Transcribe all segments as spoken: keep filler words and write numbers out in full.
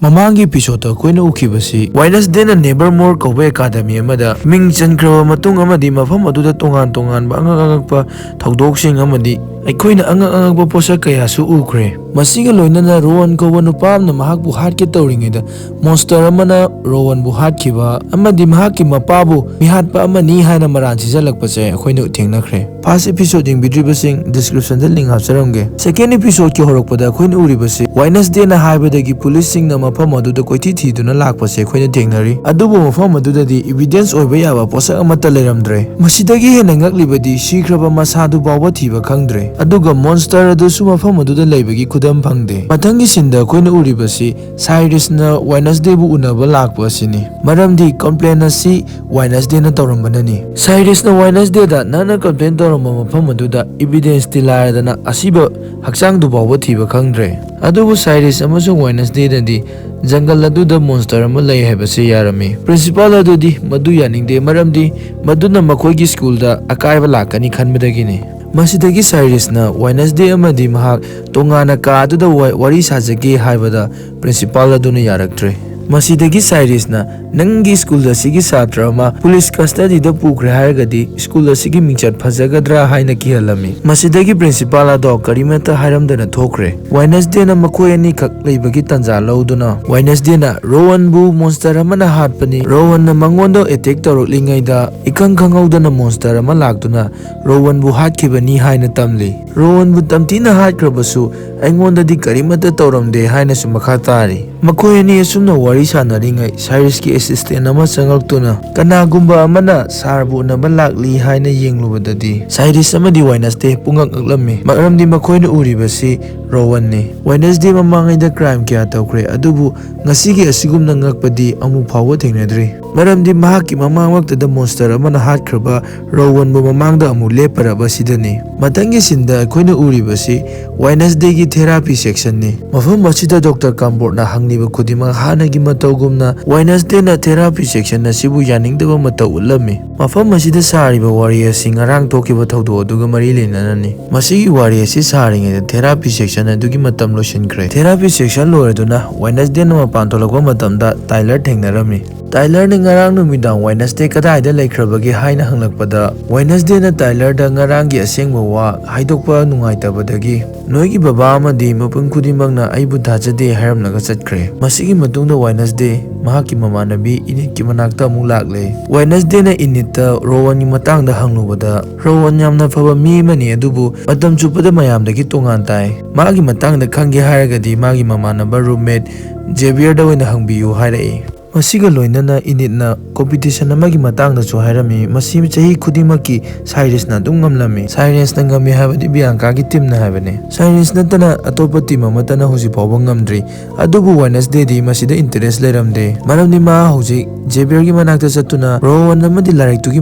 ꯃꯃꯥꯡꯒꯤ episode ꯑꯩꯈꯣꯏꯅ ꯎꯈꯤꯕꯁꯤ Wednesdayꯅ Nevermore ꯀꯧꯕ academy ꯑꯃꯗ ꯃꯤꯡ ꯆꯟꯈ꯭ꯔꯕ ꯃꯇꯨꯡ ꯑꯃꯗꯤ ꯃꯐꯝ ꯑꯗꯨꯗ ꯇꯣꯉꯥꯟ ꯇꯣꯉꯥꯟꯕ ꯑꯉꯛ ꯑꯉꯛꯄ ꯊꯧꯗꯣꯛꯁꯤꯡ ꯑꯃꯗꯤ ꯑꯩꯈꯣꯏꯅ ꯑꯉꯛ ꯑꯉꯛꯄ ꯄꯣꯠꯁꯛ ꯀꯌꯥꯁꯨ ꯎꯈ꯭ꯔꯦ꯫ ꯃꯁꯤꯒ ꯂꯣꯏꯅꯅ ꯔꯣꯍꯟ ꯀꯧꯕ ꯅꯨꯄꯥ ꯑꯃꯅ ꯃꯍꯥꯛꯄꯨ ꯍꯥꯠꯀꯦ ꯇꯧꯔꯤꯉꯩꯗ monster ꯑꯃꯅ ꯔꯣꯍꯟꯕꯨ ꯍꯥꯠꯈꯤꯕ ꯑꯃꯗꯤ ꯃꯍꯥꯛꯀꯤ ꯃꯄꯥꯕꯨ ꯃꯤꯍꯥꯠꯄ ꯑꯃꯅꯤ ꯍꯥꯏꯅ ꯃꯔꯥꯜ ꯁꯤꯖꯜꯂꯛꯄꯁꯦ ꯑꯩꯈꯣꯏꯅ ꯊꯦꯡꯅꯈ꯭ꯔꯦ꯫ First episode ꯌꯦꯡꯕꯤꯗ꯭ꯔꯤꯕꯁꯤꯡ descriptionꯗ link ꯍꯥꯞꯆꯔꯝꯒꯦ꯫ Second episodeꯀꯤ ꯍꯧꯔꯛꯄꯗ ꯑꯩꯈꯣꯏꯅ ꯎꯔꯤꯕꯁꯤ Wednesdayꯅ ꯍꯥꯏꯕꯗꯒꯤ policeꯁꯤꯡꯅ ꯃꯐꯝ ꯑꯗꯨꯗ ꯀꯣꯏꯊꯤ ꯊꯤꯗꯨꯅ ꯂꯥꯛꯄꯁꯦ ꯑꯩꯈꯣꯏꯅ ꯊꯦꯡꯅꯔꯤ꯫ ꯑꯗꯨꯕꯨ ꯃꯐꯝ ꯑꯗꯨꯗꯗꯤ evidence ꯑꯣꯏꯕ ꯌꯥꯕ ꯄꯣꯠꯁꯛ ꯑꯃꯠꯇ ꯂꯩꯔꯝꯗ꯭ꯔꯦ꯫ ꯃꯁꯤꯗꯒꯤ ꯍꯦꯟꯅ ꯉꯛꯂꯤꯕꯗꯤ ꯁꯤꯈ꯭ꯔꯕ ꯃꯁꯥꯗꯨ ꯐꯥꯎꯕ ꯊꯤꯕ ꯈꯪꯗ꯭ꯔꯦ꯫ ꯑꯗꯨꯒ monster ꯑꯗꯨꯁꯨ ꯃꯐꯝ ꯑꯗꯨꯗ ꯂꯩꯕꯒꯤ ꯈꯨꯗꯝ ꯐꯪꯗꯦ꯫ ꯃꯊꯪꯒꯤ sceneꯗ ꯑꯩꯈꯣꯏꯅ ꯎꯔꯤꯕꯁꯤ Cyrusꯅ Wednesdayꯕꯨ ꯎꯅꯕ ꯂꯥꯛꯄ ꯑꯁꯤꯅꯤ꯫ ꯃꯔꯝꯗꯤ complain ꯑꯁꯤ Wednesdayꯅ ꯇꯧꯔꯝꯕꯅꯅꯤ꯫ Cyrusꯅ Wednesdayꯗ "ꯅꯪꯅ complain ꯇꯧꯔꯝꯕ ꯃꯐꯝ ꯑꯗꯨꯗ evidenceꯇꯤ ꯂꯥꯏꯔꯗꯅ ꯑꯁꯤꯕ ꯍꯛꯆꯥꯡꯗꯨ ꯐꯥꯎꯕ ꯊꯤꯕ ꯈꯪꯗ꯭ꯔꯦ"꯫ ꯑꯗꯨꯕꯨ Cyrus ꯑꯃꯁꯨꯡ Wednesdayꯅꯗꯤ ꯖꯪꯒꯜ ꯑꯗꯨꯗ monster ꯑꯃ ꯂꯩ ꯍꯥꯏꯕꯁꯤ ꯌꯥꯔꯝꯃꯤ꯫ Principal ꯑꯗꯨꯗꯤ ꯃꯗꯨ ꯌꯥꯅꯤꯡꯗꯦ, ꯃꯔꯝꯗꯤ ꯃꯗꯨꯅ ꯃꯈꯣꯏꯒꯤ ꯁ꯭ꯀꯨꯜꯗ ꯑꯀꯥꯏꯕ ꯂꯥꯛꯀꯅꯤ ꯈꯟꯕꯗꯒꯤꯅꯤ꯫ ꯃꯁꯤꯗꯒꯤ Cyrusꯅ Wednesday ꯑꯃꯗꯤ ꯃꯍꯥꯛ ꯇꯣꯉꯥꯟꯅ ꯀꯥ ꯑꯗꯨꯗ ꯋꯥ-, ꯋꯥꯔꯤ ꯁꯥꯖꯒꯦ ꯍꯥꯏꯕꯗ principal ꯑꯗꯨꯅ ꯌꯥꯔꯛꯇ꯭ꯔꯦ꯫ ꯃꯁꯤꯗꯒꯤ Cyrusꯅ "ꯅꯪꯒꯤ ꯁ꯭ꯀꯨꯜ ꯑꯁꯤꯒꯤ ꯁꯥꯇ꯭ꯔ ꯑꯃ police custodyꯗ ꯄꯨꯈ꯭ꯔꯦ ꯍꯥꯏꯔꯒꯗꯤ ꯁ꯭ꯀꯨꯜ ꯑꯁꯤꯒꯤ ꯃꯤꯡꯆꯠ ꯐꯖꯒꯗ꯭ꯔꯥ?" ꯍꯥꯏꯅ ꯀꯤꯍꯜꯂꯝꯃꯤ꯫ ꯃꯁꯤꯗꯒꯤ principal ꯑꯗꯣ ꯀꯔꯤꯃꯠꯇ ꯍꯥꯏꯔꯝꯗꯅ ꯊꯣꯛꯈ꯭ꯔꯦ꯫ Wednesdayꯅ ꯃꯈꯣꯏ ꯑꯅꯤꯈꯛ ꯂꯩꯕꯒꯤ ꯇꯥꯟꯖꯥ ꯂꯧꯗꯨꯅ Wednesdayꯅ ꯔꯣꯍꯟꯕꯨ monster ꯑꯃꯅ ꯍꯥꯠꯄꯅꯤ, ꯔꯣꯍꯟꯅ ꯃꯉꯣꯟꯗ attack ꯇꯧꯔꯛꯂꯤꯉꯩꯗ ꯏꯈꯪ ꯈꯪꯍꯧꯗꯅ monster ꯑꯃ ꯂꯥꯛꯇꯨꯅ ꯔꯣꯍꯟꯕꯨ ꯍꯥꯠꯈꯤꯕꯅꯤ ꯍꯥꯏꯅ ꯇꯝꯂꯤ꯫ "ꯔꯣꯍꯟꯕꯨ ꯇꯝꯊꯤꯅ ꯍꯥꯠꯈ꯭ꯔꯕꯁꯨ ꯑꯩꯉꯣꯟꯗꯗꯤ ꯀꯔꯤꯃꯠꯇ ꯇꯧꯔꯝꯗꯦ" ꯍꯥꯏꯅꯁꯨ ꯃꯈꯥ ꯇꯥꯔꯤ꯫ ꯃꯈꯣꯏ ꯑꯅꯤ ꯑꯁꯨꯝꯅ ꯋꯥꯔꯤ ꯁꯥꯟꯅꯔꯤꯉꯩ Cyrusꯀꯤ assistant ꯑꯃ ꯆꯪꯂꯛꯇꯨꯅ "ꯀꯅꯥꯒꯨꯝꯕ ꯑꯃꯅ sirꯕꯨ ꯎꯅꯕ ꯂꯥꯛꯂꯤ" ꯍꯥꯏꯅ ꯌꯦꯡꯂꯨꯕꯗꯗꯤ Cyrus ꯑꯃꯗꯤ Wednesday ꯄꯨꯡꯉꯛ ꯉꯛꯂꯝꯃꯤ, ꯃꯔꯝꯗꯤ ꯃꯈꯣꯏꯅ ꯎꯔꯤꯕꯁꯤ ꯔꯣꯍꯟꯅꯤ꯫ Wednesday ꯃꯃꯥꯡꯉꯩꯗ crime ꯀꯌꯥ ꯇꯧꯈ꯭ꯔꯦ, ꯑꯗꯨꯕꯨ ꯉꯁꯤꯒꯤ ꯑꯁꯤꯒꯨꯝꯅ ꯉꯛꯄꯗꯤ ꯑꯃꯨꯛ ꯐꯥꯎꯕ ꯊꯦꯡꯅꯗ꯭ꯔꯤ꯫ ꯃꯔꯝꯗꯤ ꯃꯍꯥꯛꯀꯤ ꯃꯃꯥꯡꯃꯛꯇꯗ ꯃꯣꯟꯁꯇꯔ ꯑꯃꯅ ꯍꯥꯠꯈ꯭ꯔꯕ ꯔꯣꯋꯟꯕꯨ ꯃꯃꯥꯡꯗ ꯑꯃꯨꯛ ꯂꯦꯞꯄꯔꯕ ꯑꯁꯤꯗꯅꯤ꯫ ꯃꯊꯪꯒꯤ ꯁꯤꯟꯗ ꯑꯩꯈꯣꯏꯅ ꯎꯔꯤꯕꯁꯤ ꯋꯦꯅꯁꯗꯦꯒꯤ ꯊꯦꯔꯥꯄꯤ ꯁꯦꯛꯁꯟꯅꯤ꯫ ꯃꯐꯝ ꯑꯁꯤꯗ ꯗꯣꯛꯇꯔ ꯀꯥꯝꯕꯣꯔꯠꯅ ꯍꯪꯂꯤꯕ ꯈꯨꯗꯤꯡꯃꯛ ꯍꯥꯟꯅꯒꯤ ꯃꯇꯧꯒꯨꯝꯅ ꯋꯦꯅꯁꯗꯦꯅ ꯊꯦꯔꯥꯄꯤ ꯁꯦꯛꯁꯟ ꯑꯁꯤꯕꯨ ꯌꯥꯅꯤꯡꯗꯕ ꯃꯇꯧ ꯎꯠꯂꯝꯃꯤ꯫ ꯃꯐꯝ ꯑꯁꯤꯗ ꯁꯥꯔꯤꯕ ꯋꯥꯔꯤ ꯑꯁꯤ ꯉꯔꯥꯡ ꯊꯣꯛꯈꯤꯕ ꯊꯧꯗꯣꯛ ꯑꯗꯨꯒ ꯃꯔꯤ ꯂꯩꯅꯅꯅꯤ꯫ ꯃꯁꯤꯒꯤ ꯋꯥꯔꯤ ꯑꯁꯤ ꯁꯥꯔꯤꯉꯩꯗ ꯊꯦꯔꯥꯄꯤ ꯁꯦꯛꯁꯟ ꯑꯗꯨꯒꯤ ꯃꯇꯝ ꯂꯣꯏꯁꯤꯟꯈ꯭ꯔꯦ꯫ ꯊꯦꯔꯥꯄꯤ ꯁꯦꯛꯁꯟ ꯂꯣꯏꯔꯗꯨꯅ ꯋꯦꯅꯁꯗꯦꯅ ꯃꯄꯥꯟ ꯊꯣꯛꯂꯛꯄ ꯃꯇꯝꯗ ꯇꯥꯏꯂꯔ ꯊꯦꯡꯅꯔꯝꯃꯤ꯫ ꯇꯥꯏꯂꯔꯅ ꯉꯔꯥꯡ ꯅꯨꯃꯤꯗꯥꯡ ꯋꯦꯅꯁꯗꯦ ꯀꯗꯥꯏꯗ ꯂꯩꯈ꯭ꯔꯕꯒꯦ ꯍꯥꯏꯅ ꯍꯪꯂꯛꯄꯗ, ꯋꯦꯅꯁꯗꯦꯅ ꯇꯥꯏꯂꯔꯗ ꯉꯔꯥꯡꯒꯤ ꯑꯁꯦꯡꯕ ꯋꯥ ꯍꯥꯏꯗꯣꯛꯄ ꯅꯨꯡꯉꯥꯏꯇꯕꯗꯒꯤ, "ꯅꯣꯏꯒꯤ ꯕꯕꯥ ꯑꯃꯗꯤ ꯃꯤꯄꯨꯝ ꯈꯨꯗꯤꯡꯃꯛꯅ ꯑꯩꯕꯨ ꯊꯥꯖꯗꯦ" ꯍꯥꯏꯔꯝꯂꯒ ꯆꯠꯈ꯭ꯔꯦ꯫ ꯃꯁꯤꯒꯤ ꯃꯇꯨꯡꯗ ꯋꯦꯅꯁꯗꯦ ꯃꯍꯥꯛꯀꯤ ꯃꯃꯥꯟꯅꯕꯤ ꯏꯅꯤꯠꯀꯤ ꯃꯅꯥꯛꯇ ꯑꯃꯨꯛ ꯂꯥꯛꯂꯦ꯫ ꯋꯦꯅꯁꯗꯦꯅ ꯏꯅꯤꯠꯇ ꯔꯣꯋꯟꯒꯤ ꯃꯇꯥꯡꯗ ꯍꯪꯂꯨꯕꯗ, "ꯔꯣꯋꯟ ꯌꯥꯝꯅ ꯐꯕ ꯃꯤ ꯑꯃꯅꯤ, ꯑꯗꯨꯕꯨ ꯃꯇꯝ ꯆꯨꯞꯄꯗ ꯃꯌꯥꯝꯗꯒꯤ ꯇꯣꯉꯥꯟ ꯇꯥꯏ꯫ ꯃꯥꯒꯤ ꯃꯇꯥꯡꯗ ꯈꯪꯒꯦ ꯍꯥꯏꯔꯒꯗꯤ ꯃꯥꯒꯤ ꯃꯃꯥꯟꯅꯕ ꯔꯨꯝꯃꯦꯠ ꯖꯦꯕꯤꯌꯔꯗ ꯑꯣꯏꯅ ꯍꯪꯕꯤꯌꯨ" ꯍꯥꯏꯔꯛꯏ꯫ ꯃꯁꯤꯒ ꯂꯣꯏꯅꯅ ꯏꯅꯤꯠꯅ ꯀꯣꯝꯄꯤꯇꯤꯁꯟ ꯑꯃꯒꯤ ꯃꯇꯥꯡꯗꯁꯨ ꯍꯥꯏꯔꯝꯃꯤ꯫ ꯃꯁꯤ ꯆꯍꯤ ꯈꯨꯗꯤꯡꯃꯛꯀꯤ ꯁꯥꯏꯔꯤꯁꯅ ꯑꯗꯨꯝ ꯉꯝꯂꯝꯃꯤ꯫ ꯁꯥꯏꯔꯤꯁꯅ ꯉꯝꯃꯤ ꯍꯥꯏꯕꯗꯤ ꯕꯤꯌꯥꯟꯀꯥꯒꯤ ꯇꯤꯝꯅ ꯍꯥꯏꯕꯅꯤ꯫ ꯁꯥꯏꯔꯤꯁ ꯅꯠꯇꯅ ꯑꯇꯣꯞꯄ ꯇꯤꯝ ꯑꯃꯠꯇꯅ ꯍꯧꯖꯤꯛ ꯐꯥꯎꯕ ꯉꯝꯗ꯭ꯔꯤ꯫ ꯑꯗꯨꯕꯨ ꯋꯦꯅꯁꯗꯦꯗꯤ ꯃꯁꯤꯗ ꯏꯟꯇꯔꯦꯁ ꯂꯩꯔꯝꯗꯦ, ꯃꯔꯝꯗꯤ ꯃꯥ ꯍꯧꯖꯤꯛ ꯖꯦꯕꯤꯌꯔꯒꯤ ꯃꯅꯥꯛꯇ ꯆꯠꯇꯨꯅ ꯔꯣꯋꯟ ꯑꯃꯗꯤ ꯂꯥꯏꯔꯤꯛꯇꯨꯒꯤ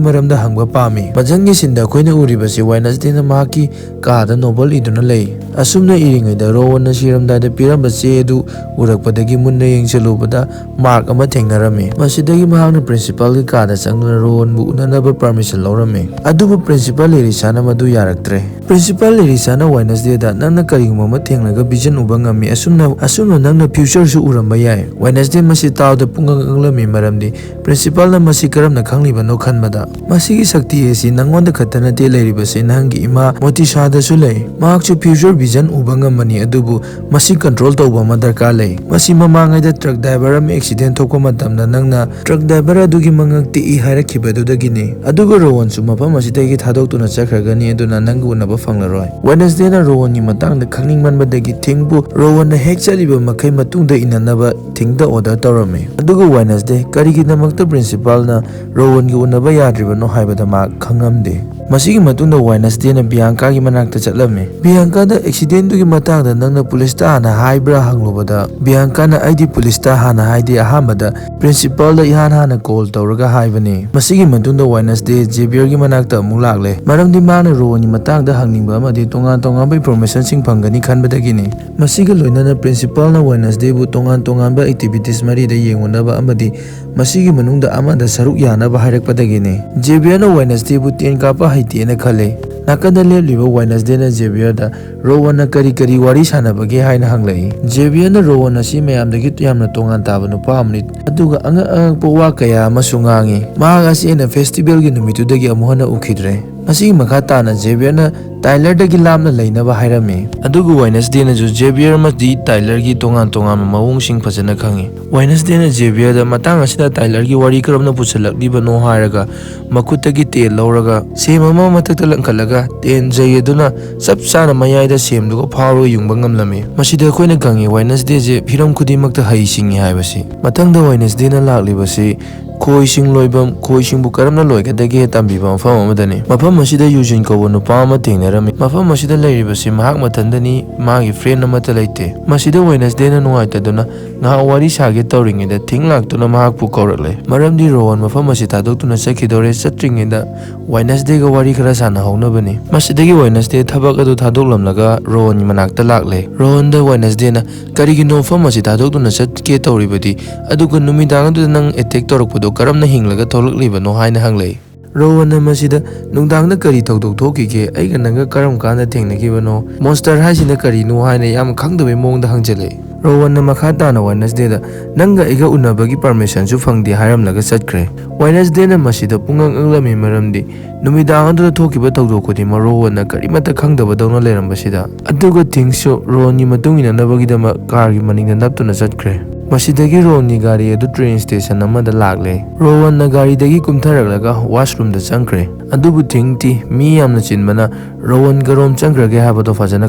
ꯃꯔꯝꯗ ꯍꯪꯕ ꯄꯥꯝꯃꯤ꯫ ꯃꯊꯪꯒꯤ ꯁꯤꯟꯗ ꯑꯩꯈꯣꯏꯅ ꯎꯔꯤꯕꯁꯤ ꯋꯦꯅꯁꯗꯦꯅ ꯃꯍꯥꯛꯀꯤ ꯀꯥꯗ ꯅꯣꯕꯦꯜ ꯏꯗꯨꯅ ꯂꯩ꯫ ꯑꯁꯨꯝꯅ ꯏꯔꯤꯉꯩꯗ ꯔꯣꯋꯟꯅ ꯁꯤꯔꯝꯗꯥꯏꯗ ꯄꯤꯔꯝꯕ ꯆꯦ ꯑꯗꯨ ꯎꯔꯛꯄꯗꯒꯤ ꯃꯨꯟꯅ ꯌꯦꯡꯁꯤꯜꯂꯨꯕꯗ ꯃꯥꯔꯛ ꯑꯃ ꯊꯦꯡꯅꯔꯝꯃꯤ꯫ ꯃꯁꯤꯗꯒꯤ ꯃꯍꯥꯛꯅ ꯄ꯭ꯔꯤꯟꯁꯤꯄꯥꯜꯒꯤ ꯀꯥꯗ ꯆꯪꯗꯨꯅ ꯔꯣꯋꯟꯕꯨ ꯎꯅꯅꯕ ꯄꯔꯃꯤꯁꯟ ꯂꯧꯔꯝꯃꯤ꯫ ꯑꯗꯨꯕꯨ ꯄ꯭ꯔꯤꯟꯁꯤꯄꯥꯜ ꯂꯦꯔꯤꯁꯥꯅ ꯃꯗꯨ ꯌꯥꯔꯛꯇ꯭ꯔꯦ꯫ ꯄ꯭ꯔꯤꯟꯁꯤꯄꯥꯜ ꯂꯦꯔꯤꯁꯥꯅ ꯋꯦꯅꯁꯗꯦꯗ, "ꯅꯪꯅ ꯀꯔꯤꯒꯨꯝꯕ ꯑꯃ ꯊꯦꯡꯂꯒ ꯚꯤꯖꯟ ꯎꯕ ꯉꯝꯃꯤ꯫ ꯑꯁꯨꯝꯅ, ꯑꯁꯨꯝꯅ ꯅꯪꯅ ꯐ꯭ꯌꯨꯆꯔꯁꯨ ꯎꯔꯝꯕ ꯌꯥꯏ꯫" ꯋꯦꯅꯁꯗꯦ ꯃꯁꯤ ꯇꯥꯕꯗ ꯄꯨꯡꯉꯛ ꯉꯛꯂꯝꯃꯤ, ꯃꯔꯝꯗꯤ ꯄ꯭ꯔꯤꯟꯁꯤꯄꯥꯜꯅ ꯃꯁꯤ ꯀꯔꯝꯅ ꯈꯪꯂꯤꯕꯅꯣ ꯈꯟꯕꯗ, "ꯃꯁꯤꯒꯤ ꯁꯛꯇꯤ ꯑꯁꯤ ꯅꯪꯉꯣꯟꯗ ꯈꯛꯇ ꯅꯠꯇꯦ ꯂꯩꯔꯤꯕꯁꯤ, ꯅꯪꯒꯤ ꯏꯃꯥ ꯃꯣꯇꯤꯁꯥꯗꯁꯨ ꯂꯩ꯫ ꯃꯍꯥꯛꯁꯨ ꯐ꯭ꯌꯨꯆꯔ ꯚꯤꯖꯟ ꯎꯕ ꯉꯝꯕꯅꯤ, ꯑꯗꯨꯕꯨ ꯃꯁꯤ ꯀꯟꯇ꯭ꯔꯣꯜ ꯇꯧꯕ ꯑꯃ ꯗꯔꯀꯥꯔ ꯂꯩ꯫ ꯃꯁꯤ ꯃꯃꯥꯡꯉꯩꯗ ꯇ꯭ꯔꯛ ꯗ꯭ꯔꯥꯏꯚꯔ ꯑꯃ ꯑꯦꯛꯁꯤꯗꯦꯟ ꯊꯣꯛꯄ ꯃꯇꯝꯗ ꯅꯪꯅ ꯇ꯭ꯔꯛ ꯗ꯭ꯔꯥꯏꯚꯔ ꯑꯗꯨꯒꯤ ꯃꯉꯛ ꯇꯦꯛꯏ ꯍꯥꯏꯔꯛꯈꯤꯕ ꯑꯗꯨꯗꯒꯤꯅꯤ꯫ ꯑꯗꯨꯒ ꯔꯣꯋꯟꯁꯨ ꯃꯐꯝ ꯑꯁꯤꯗꯒꯤ ꯊꯥꯗꯣꯛꯇꯨꯅ ꯆꯠꯈ꯭ꯔꯒꯅꯤ, ꯑꯗꯨꯅ ꯅꯪꯒ ꯎꯅꯕ ꯐꯪꯂꯔꯣꯏ꯫" ꯋꯦꯅꯁꯗꯦꯅ ꯔꯣꯋꯟꯒꯤ ꯃꯇꯥꯡꯗ ꯈꯪꯅꯤꯡꯃꯟꯕꯗꯒꯤ ꯊꯤꯡꯕꯨ ꯔꯣꯋꯟꯅ ꯍꯦꯛ ꯆꯠꯂꯤꯕ ꯃꯈꯩ ꯃꯇꯨꯡꯗ ꯏꯟꯅꯅꯕ ꯊꯤꯡꯗ ꯑꯣꯔꯗꯔ ꯇꯧꯔꯝꯃꯤ꯫ ꯑꯗꯨꯒ ꯋꯦꯅꯁꯗꯦ ꯀꯔꯤꯒꯤꯗꯃꯛꯇ ꯄ꯭ꯔꯤꯟꯁꯤꯄꯥꯜꯅ ꯔꯣꯋꯟꯒ ꯎꯅꯕ ꯌꯥꯗ꯭ꯔꯤꯕꯅꯣ ꯍꯥꯏꯕꯗ ꯃꯍꯥꯛ ꯈꯪꯉꯝꯗꯦ꯫ ꯃꯁꯤꯒꯤ ꯃꯇꯨꯡꯗ ꯋꯦꯅꯁꯗꯦꯅ ꯕꯤꯌꯥꯡꯀꯥꯒꯤ ꯃꯅꯥꯛꯇ ꯆꯠꯂꯝꯃꯤ꯫ ꯕꯤꯌꯥꯡꯀꯥꯗ ꯑꯦꯛꯁꯤꯗꯦꯟꯗꯨꯒꯤ ꯃꯇꯥꯡꯗ ꯅꯪꯅ ꯄꯨꯂꯤꯁꯇ ꯍꯥꯟꯅ ꯍꯥꯏꯕ꯭ꯔꯥ ꯍꯪꯂꯨꯕꯗ, ꯕꯤꯌꯥꯡꯀꯥꯅ "ꯑꯩꯗꯤ ꯄꯨꯂꯤꯁꯇ ꯍꯥꯟꯅ ꯍꯥꯏꯗꯦ, ꯑꯍꯥꯟꯕꯗ ꯄ꯭ꯔꯤꯟꯁꯤꯄꯥꯜꯗ ꯏꯍꯥꯟ ꯍꯥꯟꯅ ꯀꯣꯜ ꯇꯧꯔꯒ ꯍꯥꯏꯕꯅꯤ"꯫ ꯃꯁꯤꯒꯤ ꯃꯇꯨꯡꯗ ꯋꯦꯅꯁꯗꯦ ꯖꯦꯕꯤꯌꯔꯒꯤ ꯃꯅꯥꯛꯇ ꯑꯃꯨꯛ ꯂꯥꯛꯂꯦ, ꯃꯔꯝꯗꯤ ꯃꯥꯅ ꯔꯣꯍꯟꯒꯤ ꯃꯇꯥꯡꯗ ꯍꯪꯅꯤꯡꯕ ꯑꯃꯗꯤ ꯇꯣꯉꯥꯟ ꯇꯣꯉꯥꯟꯕ ꯏꯟꯐꯣꯔꯃꯦꯁꯟꯁꯤꯡ ꯐꯪꯒꯅꯤ ꯈꯟꯕꯗꯒꯤꯅꯤ꯫ ꯃꯁꯤꯒ ꯂꯣꯏꯅꯅ ꯄ꯭ꯔꯤꯟꯁꯤꯄꯥꯜꯅ ꯋꯦꯅꯁꯗꯦꯕꯨ ꯇꯣꯉꯥꯟ ꯇꯣꯉꯥꯟꯕ ꯑꯦꯛꯇꯤꯚꯤꯇꯤꯁ ꯃꯔꯤꯗ ꯌꯦꯡꯉꯨꯅꯕ ꯑꯃꯗꯤ ꯃꯁꯤꯒꯤ ꯃꯅꯨꯡꯗ ꯑꯃꯗ ꯁꯔꯨꯛ ꯌꯥꯅꯕ ꯍꯥꯏꯔꯛꯄꯗꯒꯤꯅꯤ꯫ ꯖꯦꯕꯤꯌꯔꯅ ꯋꯦꯅꯁꯗꯦꯕꯨ ꯇꯦꯟ ꯀꯥꯞꯄ ꯍꯩꯇꯦꯅ ꯈꯜꯂꯤ꯫ ꯅꯥꯀꯟꯗ ꯂꯦꯞꯂꯤꯕ ꯋꯦꯅꯁꯗꯦꯅ ꯖꯦꯕꯤꯌꯔꯗ ꯔꯣꯍꯟꯅ ꯀꯔꯤ ꯀꯔꯤ ꯋꯥꯔꯤ ꯁꯥꯟꯅꯕꯒꯦ ꯍꯥꯏꯅ ꯍꯪꯂꯛꯏ꯫ ꯖꯦꯕꯤꯌꯔꯅ ꯔꯣꯍꯟ ꯑꯁꯤ ꯃꯌꯥꯝꯗꯒꯤ ꯌꯥꯝꯅ ꯇꯣꯉꯥꯟ ꯇꯥꯕ ꯅꯨꯄꯥ ꯑꯃꯅꯤ, ꯑꯗꯨꯒ ꯑꯉꯛ ꯑꯉꯛꯄ ꯋꯥ ꯀꯌꯥ ꯑꯃꯁꯨ ꯉꯥꯡꯉꯤ꯫ ꯃꯍꯥꯛ ꯑꯁꯤ ꯑꯩꯅ ꯐꯦꯁꯇꯤꯚꯦꯜꯒꯤ ꯅꯨꯃꯤꯠꯇꯨꯗꯒꯤ ꯑꯃꯨꯛ ꯍꯟꯅ ꯎꯈꯤꯗ꯭ꯔꯦ꯫ ꯃꯁꯤꯒꯤ ꯃꯈꯥ ꯇꯥꯅ ꯖꯦꯕꯤꯌꯔꯅ ꯇꯥꯏꯂꯔꯗꯒꯤ ꯂꯥꯞꯅ ꯂꯩꯅꯕ ꯍꯥꯏꯔꯝꯃꯤ꯫ ꯑꯗꯨꯒ ꯋꯦꯅꯁꯗꯦꯅꯁꯨ ꯖꯦꯕꯤꯌꯔ ꯑꯃꯗꯤ ꯇꯥꯏꯂꯔꯒꯤ ꯇꯣꯉꯥꯟ ꯇꯣꯉꯥꯟꯕ ꯃꯑꯣꯡꯁꯤꯡ ꯐꯖꯅ ꯈꯪꯉꯤ꯫ ꯋꯦꯅꯁꯗꯦꯅ ꯖꯦꯕꯤꯌꯔꯗ ꯃꯇꯥꯡ ꯑꯁꯤꯗ ꯇꯥꯏꯂꯔꯒꯤ ꯋꯥꯔꯤ ꯀꯔꯝꯅ ꯄꯨꯁꯜꯂꯛꯂꯤꯕꯅꯣ ꯍꯥꯏꯔꯒ ꯃꯈꯨꯠꯇꯒꯤ ꯇꯦꯟ ꯂꯧꯔꯒ ꯁꯦꯝ ꯑꯃ ꯃꯊꯛꯇ ꯂꯪꯈꯠꯂꯒ ꯇꯦꯟ ꯖꯩ ꯑꯗꯨꯅ ꯆꯞ ꯆꯥꯅ ꯃꯌꯥꯏꯗ ꯁꯦꯝꯗꯨꯒ ꯐꯥꯎꯔꯒ ꯌꯨꯡꯕ ꯉꯝꯂꯝꯃꯤ꯫ ꯃꯁꯤꯗ ꯑꯩꯈꯣꯏꯅ ꯈꯪꯉꯤ ꯋꯦꯅꯁꯗꯦꯁꯦ ꯍꯤꯔꯝ ꯈꯨꯗꯤꯡꯃꯛꯇ ꯍꯩꯁꯤꯡꯉꯤ ꯍꯥꯏꯕꯁꯤ꯫ ꯃꯊꯪꯗ ꯋꯦꯅꯁꯗꯦꯅ ꯂꯥꯛꯂꯤꯕꯁꯤ ꯈꯣꯏꯁꯤꯡ ꯂꯣꯏꯐꯝ, ꯈꯣꯏꯁꯤꯡꯕꯨ ꯀꯔꯝꯅ ꯂꯣꯏꯒꯗꯒꯦ ꯇꯝꯕꯤꯕ ꯃꯐꯝ ꯑꯃꯗꯅꯤ꯫ ꯃꯐꯝ ꯑꯁꯤꯗ ꯌꯨꯖꯤꯟ ꯀꯧꯕ ꯅꯨꯄꯥ ꯑꯃ ꯊꯦꯡꯅꯔꯝꯃꯤ꯫ ꯃꯐꯝ ꯑꯁꯤꯗ ꯂꯩꯔꯤꯕꯁꯤ ꯃꯍꯥꯛ ꯃꯊꯟꯇꯅꯤ, ꯃꯥꯒꯤ ꯐ꯭ꯔꯦꯟ ꯑꯃꯠꯇ ꯂꯩꯇꯦ꯫ ꯃꯁꯤꯗ ꯋꯦꯅꯁꯗꯦꯅ ꯅꯨꯡꯉꯥꯏꯇꯗꯨꯅ ꯉꯥꯏꯍꯥꯛ ꯋꯥꯔꯤ ꯁꯥꯒꯦ ꯇꯧꯔꯤꯉꯩꯗ ꯊꯤꯡ ꯂꯥꯛꯇꯨꯅ ꯃꯍꯥꯛꯄꯨ ꯀꯧꯔꯛꯂꯦ, ꯃꯔꯝꯗꯤ ꯔꯣꯍꯟ ꯃꯐꯝ ꯑꯁꯤ ꯊꯥꯗꯣꯛꯇꯨꯅ ꯆꯠꯈꯤꯗꯧꯔꯦ꯫ ꯆꯠꯇ꯭ꯔꯤꯉꯩꯗ ꯋꯦꯅꯁꯗꯦꯒ ꯋꯥꯔꯤ ꯈꯔ ꯁꯥꯟꯅꯍꯧꯅꯕꯅꯤ꯫ ꯃꯁꯤꯗꯒꯤ ꯋꯦꯅꯁꯗꯦ ꯊꯕꯛ ꯑꯗꯨ ꯊꯥꯗꯣꯛꯂꯝꯂꯒ ꯔꯣꯍꯟꯒꯤ ꯃꯅꯥꯛꯇ ꯂꯥꯛꯂꯦ꯫ ꯔꯣꯍꯟꯗ ꯋꯦꯅꯁꯗꯦꯅ "ꯀꯔꯤꯒꯤꯅꯣ ꯃꯐꯝ ꯑꯁꯤ ꯊꯥꯗꯣꯛꯇꯨꯅ ꯆꯠꯀꯦ ꯇꯧꯔꯤꯕꯗꯤ? ꯑꯗꯨꯒ ꯅꯨꯃꯤꯗꯥꯡ ꯑꯗꯨꯗ ꯅꯪ ꯑꯦꯇꯦꯛ ꯇꯧꯔꯛꯄꯗꯣ ꯀꯔꯝꯅ ꯍꯤꯡꯂꯒ ꯊꯣꯛꯂꯛꯂꯤꯕꯅꯣ?" ꯍꯥꯏꯅ ꯍꯪꯂꯛꯏ꯫ ꯔꯣꯍꯟꯅ ꯃꯁꯤꯗ "ꯅꯨꯡꯗꯥꯡꯗ ꯀꯔꯤ ꯊꯧꯗꯣꯛ ꯊꯣꯛꯈꯤꯒꯦ? ꯑꯩꯒ ꯅꯪꯒ ꯀꯔꯝ ꯀꯥꯟꯗ ꯊꯦꯡꯅꯈꯤꯕꯅꯣ? ꯃꯣꯟꯁꯇꯔ ꯍꯥꯏꯁꯤꯅ ꯀꯔꯤꯅꯣ?" ꯍꯥꯏꯅ ꯌꯥꯝ ꯈꯪꯗꯕꯩ ꯃꯑꯣꯡꯗ ꯍꯪꯖꯜꯂꯛꯏ꯫ ꯔꯣꯍꯟꯅ ꯃꯈꯥ ꯇꯥꯅ ꯋꯦꯅꯁꯗꯦꯗ "ꯅꯪꯒ ꯑꯩꯒ ꯎꯅꯕꯒꯤ ꯄꯔꯃꯤꯁꯟꯁꯨ ꯐꯪꯗꯦ" ꯍꯥꯏꯔꯝꯂꯒ ꯆꯠꯈ꯭ꯔꯦ꯫ ꯋꯦꯅꯁꯗꯦꯅ ꯃꯁꯤꯗ ꯄꯨꯡꯉꯛ ꯉꯛꯂꯝꯃꯤ, ꯃꯔꯝꯗꯤ ꯅꯨꯃꯤꯗꯥꯡ ꯑꯗꯨꯗ ꯊꯣꯛꯈꯤꯕ ꯊꯧꯗꯣꯛ ꯈꯨꯗꯤꯡꯃꯛ ꯔꯣꯍꯟꯅ ꯀꯔꯤꯃꯠꯇ ꯈꯪꯗꯕꯗꯧꯅ ꯂꯩꯔꯝꯕꯁꯤꯗ꯫ ꯑꯗꯨꯒ ꯊꯤꯡꯁꯨ ꯔꯣꯍꯟꯒꯤ ꯃꯇꯨꯡ ꯏꯟꯅꯅꯕꯒꯤꯗꯃꯛ ꯀꯥꯔꯒꯤ ꯃꯅꯤꯡꯗ ꯅꯞꯇꯨꯅ ꯆꯠꯈ꯭ꯔꯦ꯫ ꯃꯁꯤꯗꯒꯤ ꯔꯣꯍꯟꯒꯤ ꯒꯥꯔꯤ ꯑꯗꯨ ꯇ꯭ꯔꯦꯟ ꯁ꯭ꯇꯦꯁꯟ ꯑꯃꯗ ꯂꯥꯛꯂꯦ꯫ ꯔꯣꯍꯟꯅ ꯒꯥꯔꯤꯗꯒꯤ ꯀꯨꯝꯊꯔꯛꯂꯒ ꯋꯥꯁꯔꯨꯝꯗ ꯆꯪꯈ꯭ꯔꯦ꯫ ꯑꯗꯨꯕꯨ ꯊꯤꯡꯇꯤ ꯃꯤ ꯌꯥꯝꯅ ꯆꯤꯟꯕꯅ ꯔꯣꯍꯟ ꯀꯔꯣꯝ ꯆꯪꯈ꯭ꯔꯒꯦ ꯍꯥꯏꯕꯗꯣ ꯐꯖꯅ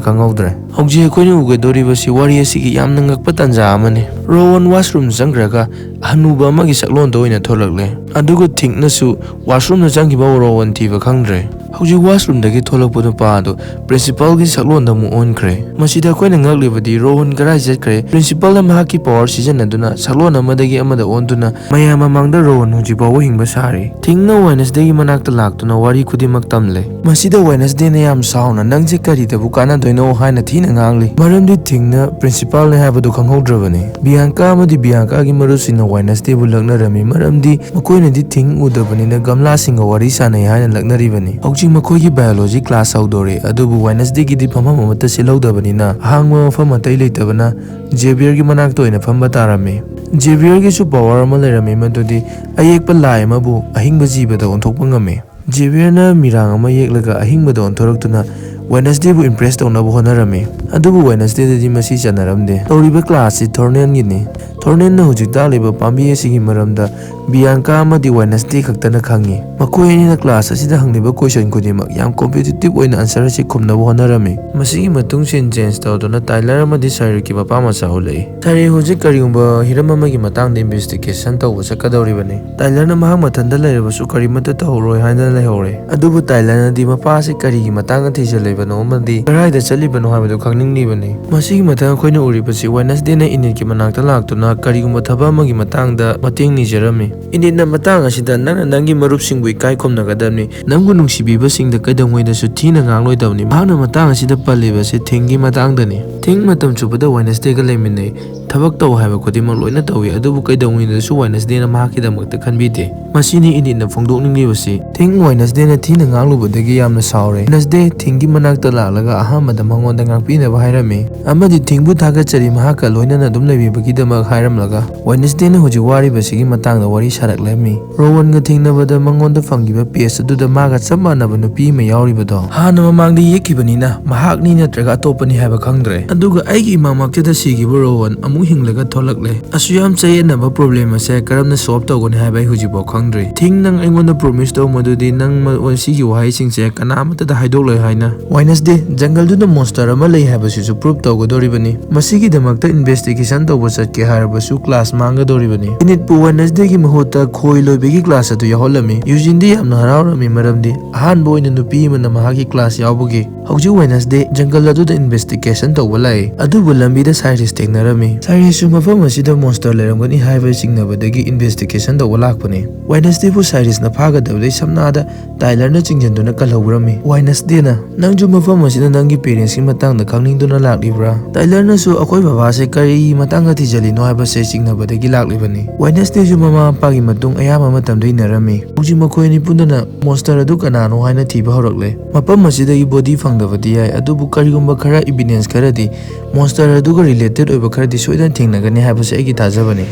ꯈꯪꯍꯧꯗ꯭ꯔꯦ꯫ ꯍꯧꯖꯤꯛ ꯑꯩꯈꯣꯏꯅ ꯎꯒꯗꯧꯔꯤꯕꯁꯤ ꯋꯥꯔꯤ ꯑꯁꯤꯒꯤ ꯌꯥꯝꯅ ꯉꯛꯄ ꯇꯥꯟꯖꯥ ꯑꯃꯅꯤ꯫ ꯔꯣꯍꯟ ꯋꯥꯁꯔꯨꯝ ꯆꯪꯈ꯭ꯔꯒ ꯍꯅꯨꯕ ꯑꯃꯒꯤ ꯁꯛꯂꯣꯟꯗ ꯑꯣꯏꯅ ꯊꯣꯛꯂꯛꯂꯦ꯫ ꯑꯗꯨꯒ ꯊꯤꯡꯅꯁꯨ ꯋꯥꯁꯔꯨꯝꯗ ꯆꯪꯈꯤꯕ ꯔꯣꯍꯟ ꯊꯤꯕ ꯈꯪꯗ꯭ꯔꯦ꯫ ꯍꯧꯖꯤꯛ washroomꯗꯒꯤ ꯊꯣꯛꯂꯛꯄ ꯅꯨꯄꯥ ꯑꯗꯨ principalꯒꯤ ꯁꯛꯂꯣꯟꯗ ꯑꯃꯨꯛ ꯑꯣꯟꯈ꯭ꯔꯦ꯫ ꯃꯁꯤꯗ ꯑꯩꯈꯣꯏꯅ ꯉꯛꯂꯤꯕꯗꯤ ꯔꯣꯍꯟ ꯀꯗꯥꯏ ꯆꯠꯈ꯭ꯔꯦ? Principalꯅ ꯃꯍꯥꯛꯀꯤ power ꯁꯤꯖꯤꯟꯅꯗꯨꯅ ꯁꯛꯂꯣꯟ ꯑꯃꯗꯒꯤ ꯑꯃꯗ ꯑꯣꯟꯗꯨꯅ ꯃꯌꯥꯝ ꯃꯃꯥꯡꯗ ꯔꯣꯍꯟ ꯍꯧꯖꯤꯛ ꯐꯥꯎꯕ ꯍꯤꯡꯕ ꯁꯥꯔꯤ꯫ ꯊꯤꯡꯅ Wednesdayꯒꯤ ꯃꯅꯥꯛꯇ ꯂꯥꯛꯇꯨꯅ ꯋꯥꯔꯤ ꯈꯨꯗꯤꯡꯃꯛ ꯇꯝꯂꯦ꯫ ꯃꯁꯤꯗ Wednesdayꯅ ꯌꯥꯝ ꯁꯥꯎꯅ "ꯅꯪꯁꯦ ꯀꯔꯤꯗꯕꯨ ꯀꯥꯟꯅꯗꯣꯏꯅꯣ?" ꯍꯥꯏꯅ ꯊꯤꯅ ꯉꯥꯡꯂꯤ꯫ ꯃꯔꯝꯗꯤ ꯊꯤꯡꯅ principalꯅꯦ ꯍꯥꯏꯕꯗꯨ ꯈꯪꯍꯧꯗ꯭ꯔꯕꯅꯤ꯫ ꯕꯤꯌꯥꯟꯀꯥ ꯑꯃꯗꯤ ꯕꯤꯌꯥꯟꯀꯥꯒꯤ ꯃꯔꯨꯞꯁꯤꯡꯅ Wednesdayꯕꯨ ꯂꯛꯅꯔꯝꯃꯤ, ꯃꯔꯝꯗꯤ ꯃꯈꯣꯏꯅꯗꯤ ꯊꯤꯡ ꯎꯗꯕꯅꯤꯅ ꯒꯝꯂꯥꯁꯤꯡꯒ ꯋꯥꯔꯤ ꯁꯥꯟꯅꯩ ꯍꯥꯏꯅ ꯂꯛꯅꯔꯤꯕꯅꯤ꯫ ꯍꯧꯖꯤꯛ ꯃꯈꯣꯏꯒꯤ biology class ꯍꯧꯗꯣꯔꯦ, ꯑꯗꯨꯕꯨ Wednesdayꯒꯤꯗꯤ ꯐꯝꯐꯝ ꯑꯃꯠꯇ ꯁꯤꯜꯍꯧꯗꯕꯅꯤꯅ ꯑꯍꯥꯡꯕ ꯃꯐꯝ ꯑꯇꯩ ꯂꯩꯇꯕꯅ Xavierꯒꯤ ꯃꯅꯥꯛꯇ ꯑꯣꯏꯅ ꯐꯝꯕ ꯇꯥꯔꯝꯃꯤ꯫ Xavierꯒꯤꯁꯨ power ꯑꯃ ꯂꯩꯔꯝꯃꯤ, ꯃꯗꯨꯗꯤ ꯑꯌꯦꯛꯄ ꯂꯥꯏ ꯑꯃꯕꯨ ꯑꯍꯤꯡꯕ ꯖꯤꯕꯗ ꯑꯣꯟꯊꯣꯛꯄ ꯉꯝꯃꯤ꯫ Xavierꯅ ꯃꯤꯔꯥꯡ ꯑꯃ ꯌꯦꯛꯂꯒ ꯑꯍꯤꯡꯕꯗ ꯑꯣꯟꯊꯣꯔꯛꯇꯨꯅ Wednesdayꯕꯨ impress ꯇꯧꯅꯕ ꯍꯣꯠꯅꯔꯝꯃꯤ꯫ ꯑꯗꯨꯕꯨ Wednesdayꯗꯗꯤ ꯃꯁꯤ ꯆꯟꯅꯔꯝꯗꯦ꯫ ꯇꯧꯔꯤꯕ classꯁꯤ Thorntonꯒꯤꯅꯤ꯫ Thorntonꯅ ꯍꯧꯖꯤꯛ ꯇꯥꯛꯂꯤꯕ ꯄꯥꯝꯕꯤ ꯑꯁꯤꯒꯤ ꯃꯔꯝꯗ ꯕꯤꯌꯥꯟꯀꯥ ꯑꯃꯗꯤ Wednesday ꯈꯛꯇꯅ ꯈꯪꯉꯤ꯫ ꯃꯈꯣꯏ ꯑꯅꯤꯅ class ꯑꯁꯤꯗ ꯍꯪꯂꯤꯕ question ꯈꯨꯗꯤꯡꯃꯛ ꯌꯥꯝ competitive ꯑꯣꯏꯅ answer ꯑꯁꯤ ꯈꯨꯝꯅꯕ ꯍꯣꯠꯅꯔꯝꯃꯤ꯫ ꯃꯁꯤꯒꯤ ꯃꯇꯨꯡ scene change ꯇꯧꯗꯨꯅ Tyler ꯑꯃꯗꯤ Cyricꯀꯤ ꯃꯄꯥ ꯃꯆꯥ ꯎꯠꯂꯛꯏ꯫ Cyric ꯍꯧꯖꯤꯛ ꯀꯔꯤꯒꯨꯝꯕ ꯍꯤꯔꯝ ꯑꯃꯒꯤ ꯃꯇꯥꯡꯗ investigation ꯇꯧꯕ ꯆꯠꯀꯗꯧꯔꯤꯕꯅꯤ꯫ Tylerꯅ ꯃꯍꯥꯛ ꯃꯊꯟꯇ ꯂꯩꯔꯕꯁꯨ ꯀꯔꯤꯃꯠꯇ ꯇꯧꯍꯧꯔꯣꯏ ꯍꯥꯏꯅ ꯂꯩꯍꯧꯔꯦ꯫ ꯑꯗꯨꯕꯨ Tylerꯅꯗꯤ ꯃꯄꯥ ꯑꯁꯤ ꯀꯔꯤꯒꯤ ꯃꯇꯥꯡꯗ ꯊꯤꯖꯜꯂꯤꯕꯅꯣ ꯑꯃꯗꯤ ꯀꯗꯥꯏꯗ ꯆꯠꯂꯤꯕꯅꯣ ꯍꯥꯏꯕꯗꯨ ꯈꯪꯅꯤꯡꯂꯤꯕꯅꯤ꯫ ꯃꯁꯤꯒꯤ ꯃꯊꯪ ꯑꯩꯈꯣꯏꯅ ꯎꯔꯤꯕꯁꯤ Wednesdayꯅ Enidꯀꯤ ꯃꯅꯥꯛꯇ ꯂꯥꯛꯇꯨꯅ ꯀꯔꯤꯒꯨꯝꯕ ꯊꯕꯛ ꯑꯃꯒꯤ ꯃꯇꯥꯡꯗ ꯃꯇꯦꯡ ꯅꯤꯖꯔꯝꯃꯤ꯫ Enidꯅ ꯃꯇꯥꯡ ꯑꯁꯤꯗ "ꯅꯪꯅ ꯅꯪꯒꯤ ꯃꯔꯨꯞꯁꯤꯡꯕꯨ ꯏꯀꯥꯏ ꯈꯨꯝꯅꯒꯗꯕꯅꯤ꯫ ꯅꯪꯕꯨ ꯅꯨꯡꯁꯤꯕꯤꯕꯁꯤꯡꯗ ꯀꯩꯗꯧꯉꯩꯗꯁꯨ ꯊꯤꯅ ꯉꯥꯡꯂꯣꯏꯗꯕꯅꯤ"꯫ ꯃꯍꯥꯛꯅ ꯃꯇꯥꯡ ꯑꯁꯤꯗ ꯄꯜꯂꯤꯕꯁꯤ ꯊꯤꯡꯒꯤ ꯃꯇꯥꯡꯗꯅꯤ꯫ ꯊꯤꯡ ꯃꯇꯝ ꯆꯨꯞꯄꯗ Wednesdayꯒ ꯂꯩꯃꯤꯟꯅꯩ꯫ ꯊꯕꯛ ꯇꯧ ꯍꯥꯏꯕ ꯈꯨꯗꯤꯡꯃꯛ ꯂꯣꯏꯅ ꯇꯧꯏ, ꯑꯗꯨꯕꯨ ꯀꯩꯗꯧꯉꯩꯗꯁꯨ Wednesdayꯅ ꯃꯍꯥꯛꯀꯤꯗꯃꯛꯇ ꯈꯟꯕꯤꯗꯦ꯫ ꯃꯁꯤꯅꯤ Enidꯅ ꯐꯣꯡꯗꯣꯛꯅꯤꯡꯂꯤꯕꯁꯤ꯫ ꯊꯤꯡ Wednesdayꯅ ꯊꯤꯅ ꯉꯥꯡꯂꯨꯕꯗꯒꯤ ꯌꯥꯝꯅ ꯁꯥꯎꯔꯦ꯫ Wednesday ꯊꯤꯡꯒꯤ ꯃꯅꯥꯛꯇ ꯂꯥꯛꯂꯒ ꯑꯍꯥꯟꯕꯗ ꯃꯉꯣꯟꯗ ꯉꯥꯛꯄꯤꯅꯕ ꯍꯥꯏꯔꯝꯃꯤ, ꯑꯃꯗꯤ ꯊꯤꯡꯕꯨ ꯊꯥꯒꯠꯆꯔꯤ, ꯃꯍꯥꯛꯀ ꯂꯣꯏꯅꯅ ꯑꯗꯨꯝ ꯂꯩꯕꯤꯕꯒꯤꯗꯃꯛ ꯍꯥꯏꯔꯝꯂꯒ Wednesdayꯅ ꯍꯧꯖꯤꯛ ꯋꯥꯔꯤꯕꯁꯤꯒꯤ ꯃꯇꯥꯡꯗ ꯋꯥꯔꯤ ꯁꯥꯔꯛꯂꯝꯃꯤ꯫ ꯔꯣꯍꯟꯒ ꯊꯦꯡꯅꯕꯗ ꯃꯉꯣꯟꯗ ꯐꯪꯈꯤꯕ page ꯑꯗꯨꯗ ꯃꯥꯒ ꯆꯞ ꯃꯥꯟꯅꯕ ꯅꯨꯄꯤ ꯑꯃ ꯌꯥꯎꯔꯤꯕꯗꯣ ꯍꯥꯟꯅ ꯃꯃꯥꯡꯗ ꯌꯦꯛꯈꯤꯕꯅꯤꯅ ꯃꯍꯥꯛꯅꯤ ꯅꯠꯇ꯭ꯔꯒ ꯑꯇꯣꯞꯄꯅꯤ ꯍꯥꯏꯕ ꯈꯪꯗ꯭ꯔꯦ꯫ ꯑꯗꯨꯒ ꯑꯩꯒꯤ ꯏꯃꯥꯃꯛꯇꯗ ꯁꯤꯈꯤꯕ ꯔꯣꯍꯟ ꯑꯃꯨꯛ ꯑꯃꯨꯛ ꯍꯤꯡꯂꯒ ꯊꯣꯛꯂꯛꯂꯦ꯫ ꯑꯁꯨ ꯌꯥꯝ ꯆꯌꯦꯠꯅꯕ ꯄ꯭ꯔꯣꯕ꯭ꯂꯦꯝ ꯑꯁꯦ ꯀꯔꯝꯅ ꯁꯣꯜꯚ ꯇꯧꯒꯅꯤ ꯍꯥꯏꯕ ꯑꯩ ꯍꯧꯖꯤꯛꯐꯥꯎ ꯈꯪꯗ꯭ꯔꯤ꯫ ꯊꯤꯡ, ꯅꯪ ꯑꯩꯉꯣꯟꯗ ꯄ꯭ꯔꯣꯃꯤꯁ ꯇꯧ ꯃꯗꯨꯗꯤ ꯅꯪ ꯃ-, ꯁꯤꯒꯤ ꯋꯥꯍꯩꯁꯤꯡꯁꯦ ꯀꯅꯥꯃꯠꯇꯗ ꯍꯥꯏꯗꯣꯛꯂꯣꯏ ꯍꯥꯏꯅ꯫ ꯋꯦꯅꯁꯗꯦ, ꯖꯪꯒꯜꯗꯨꯗ ꯃꯣꯟꯁꯇꯔ ꯑꯃ ꯂꯩ ꯍꯥꯏꯕꯁꯤꯁꯨ ꯄ꯭ꯔꯨꯚ ꯇꯧꯒꯗꯧꯔꯤꯕꯅꯤ꯫ ꯃꯁꯤꯒꯤꯗꯃꯛꯇ ꯏꯟꯚꯦꯁꯇꯤꯒꯦꯁꯟ ꯇꯧꯕ ꯆꯠꯀꯦ ꯍꯥꯏꯔꯕꯁꯨ ꯀ꯭ꯂꯥꯁ ꯃꯥꯡꯒꯗꯧꯔꯤꯕꯅꯤ꯫ ꯃꯤꯅꯤꯠꯄꯨ ꯋꯦꯅꯁꯗꯦꯒꯤ ꯃꯍꯨꯠꯇ ꯈꯣꯏ ꯂꯣꯏꯕꯒꯤ ꯀ꯭ꯂꯥꯁ ꯑꯗꯨ ꯌꯥꯎꯍꯜꯂꯝꯃꯤ꯫ ꯌꯨꯖꯤꯟꯗꯤ ꯌꯥꯝꯅ ꯍꯔꯥꯎꯔꯝꯃꯤ, ꯃꯔꯝꯗꯤ ꯑꯍꯥꯟꯕ ꯑꯣꯏꯅ ꯅꯨꯄꯤ ꯑꯃꯅ ꯃꯍꯥꯛꯀꯤ ꯀ꯭ꯂꯥꯁ ꯌꯥꯎꯕꯒꯤ꯫ ꯍꯧꯖꯤꯛ ꯋꯦꯅꯁꯗꯦ ꯖꯪꯒꯜ ꯑꯗꯨꯗ ꯏꯟꯚꯦꯁꯇꯤꯒꯦꯁꯟ ꯇꯧꯕ ꯂꯥꯛꯏ꯫ ꯑꯗꯨꯕꯨ ꯂꯝꯕꯤꯗ ꯁꯥꯏꯔꯤꯁ ꯊꯦꯡꯅꯔꯝꯃꯤ꯫ ꯁꯥꯏꯔꯤꯁꯁꯨ ꯃꯐꯝ ꯑꯁꯤꯗ ꯃꯣꯟꯁꯇꯔ ꯂꯩꯔꯝꯒꯅꯤ ꯍꯥꯏꯕ ꯆꯤꯡꯅꯕꯗꯒꯤ ꯏꯟꯚꯦꯁꯇꯤꯒꯦꯁꯟ ꯇꯧꯕ ꯂꯥꯛꯄꯅꯤ꯫ ꯋꯦꯅꯁꯗꯦꯕꯨ ꯁꯥꯏꯔꯤꯁꯅ ꯐꯥꯒꯗꯕꯗꯩ ꯁꯝꯅꯥꯗ ꯇꯥꯏꯂꯔꯅ ꯆꯤꯡꯁꯤꯟꯗꯨꯅ ꯀꯜꯍꯧꯔꯝꯃꯤ꯫ ꯋꯦꯅꯁꯗꯦꯅ, "ꯅꯪꯁꯨ ꯃꯐꯝ ꯑꯁꯤꯗ ꯅꯪꯒꯤ ꯄꯦꯔꯦꯟꯁꯀꯤ ꯃꯇꯥꯡꯗ ꯈꯪꯅꯤꯡꯗꯨꯅ ꯂꯥꯛꯂꯤꯕ꯭ꯔꯥ?" ꯇꯥꯏꯂꯔꯅꯁꯨ ꯑꯩꯈꯣꯏ ꯕꯕꯥꯁꯦ ꯀꯔꯤ ꯃꯇꯥꯡꯗ ꯊꯤꯖꯜꯂꯤꯅꯣ ꯍꯥꯏꯕꯁꯦ ꯆꯤꯡꯅꯕꯗꯒꯤ ꯂꯥꯛꯂꯤꯕꯅꯤ꯫ ꯋꯦꯅꯁꯗꯦꯁꯨ ꯃꯃꯥ ꯃꯄꯥꯒꯤ ꯃꯇꯨꯡ ꯑꯌꯥꯝꯕ ꯃꯇꯝꯗ ꯏꯟꯅꯔꯝꯃꯤ꯫ ꯍꯧꯖꯤꯛ ꯃꯈꯣꯏ ꯑꯅꯤ ꯄꯨꯟꯗꯨꯅ ꯃꯣꯟꯁꯇꯔ ꯑꯗꯨ ꯀꯅꯥꯅꯣ ꯍꯥꯏꯅ ꯊꯤꯕ ꯍꯧꯔꯛꯂꯦ꯫ ꯃꯐꯝ ꯑꯁꯤꯗꯒꯤ ꯕꯣꯗꯤ ꯐꯪꯗꯕꯗꯤ ꯌꯥꯏ, ꯑꯗꯨꯕꯨ ꯀꯔꯤꯒꯨꯝꯕ ꯈꯔ ꯏꯚꯤꯗꯦꯟꯁ ꯈꯔꯗꯤ ꯃꯣꯟꯁꯇꯔ ꯑꯗꯨꯒ ꯔꯤꯂꯦꯇꯦꯗ ꯑꯣꯏꯕ ꯈꯔꯗꯤ ꯁꯣꯏꯗꯅ ꯊꯦꯡꯅꯒꯅꯤ ꯍꯥꯏꯕꯁꯦ ꯑꯩꯒꯤ ꯊꯥꯖꯕꯅꯤ꯫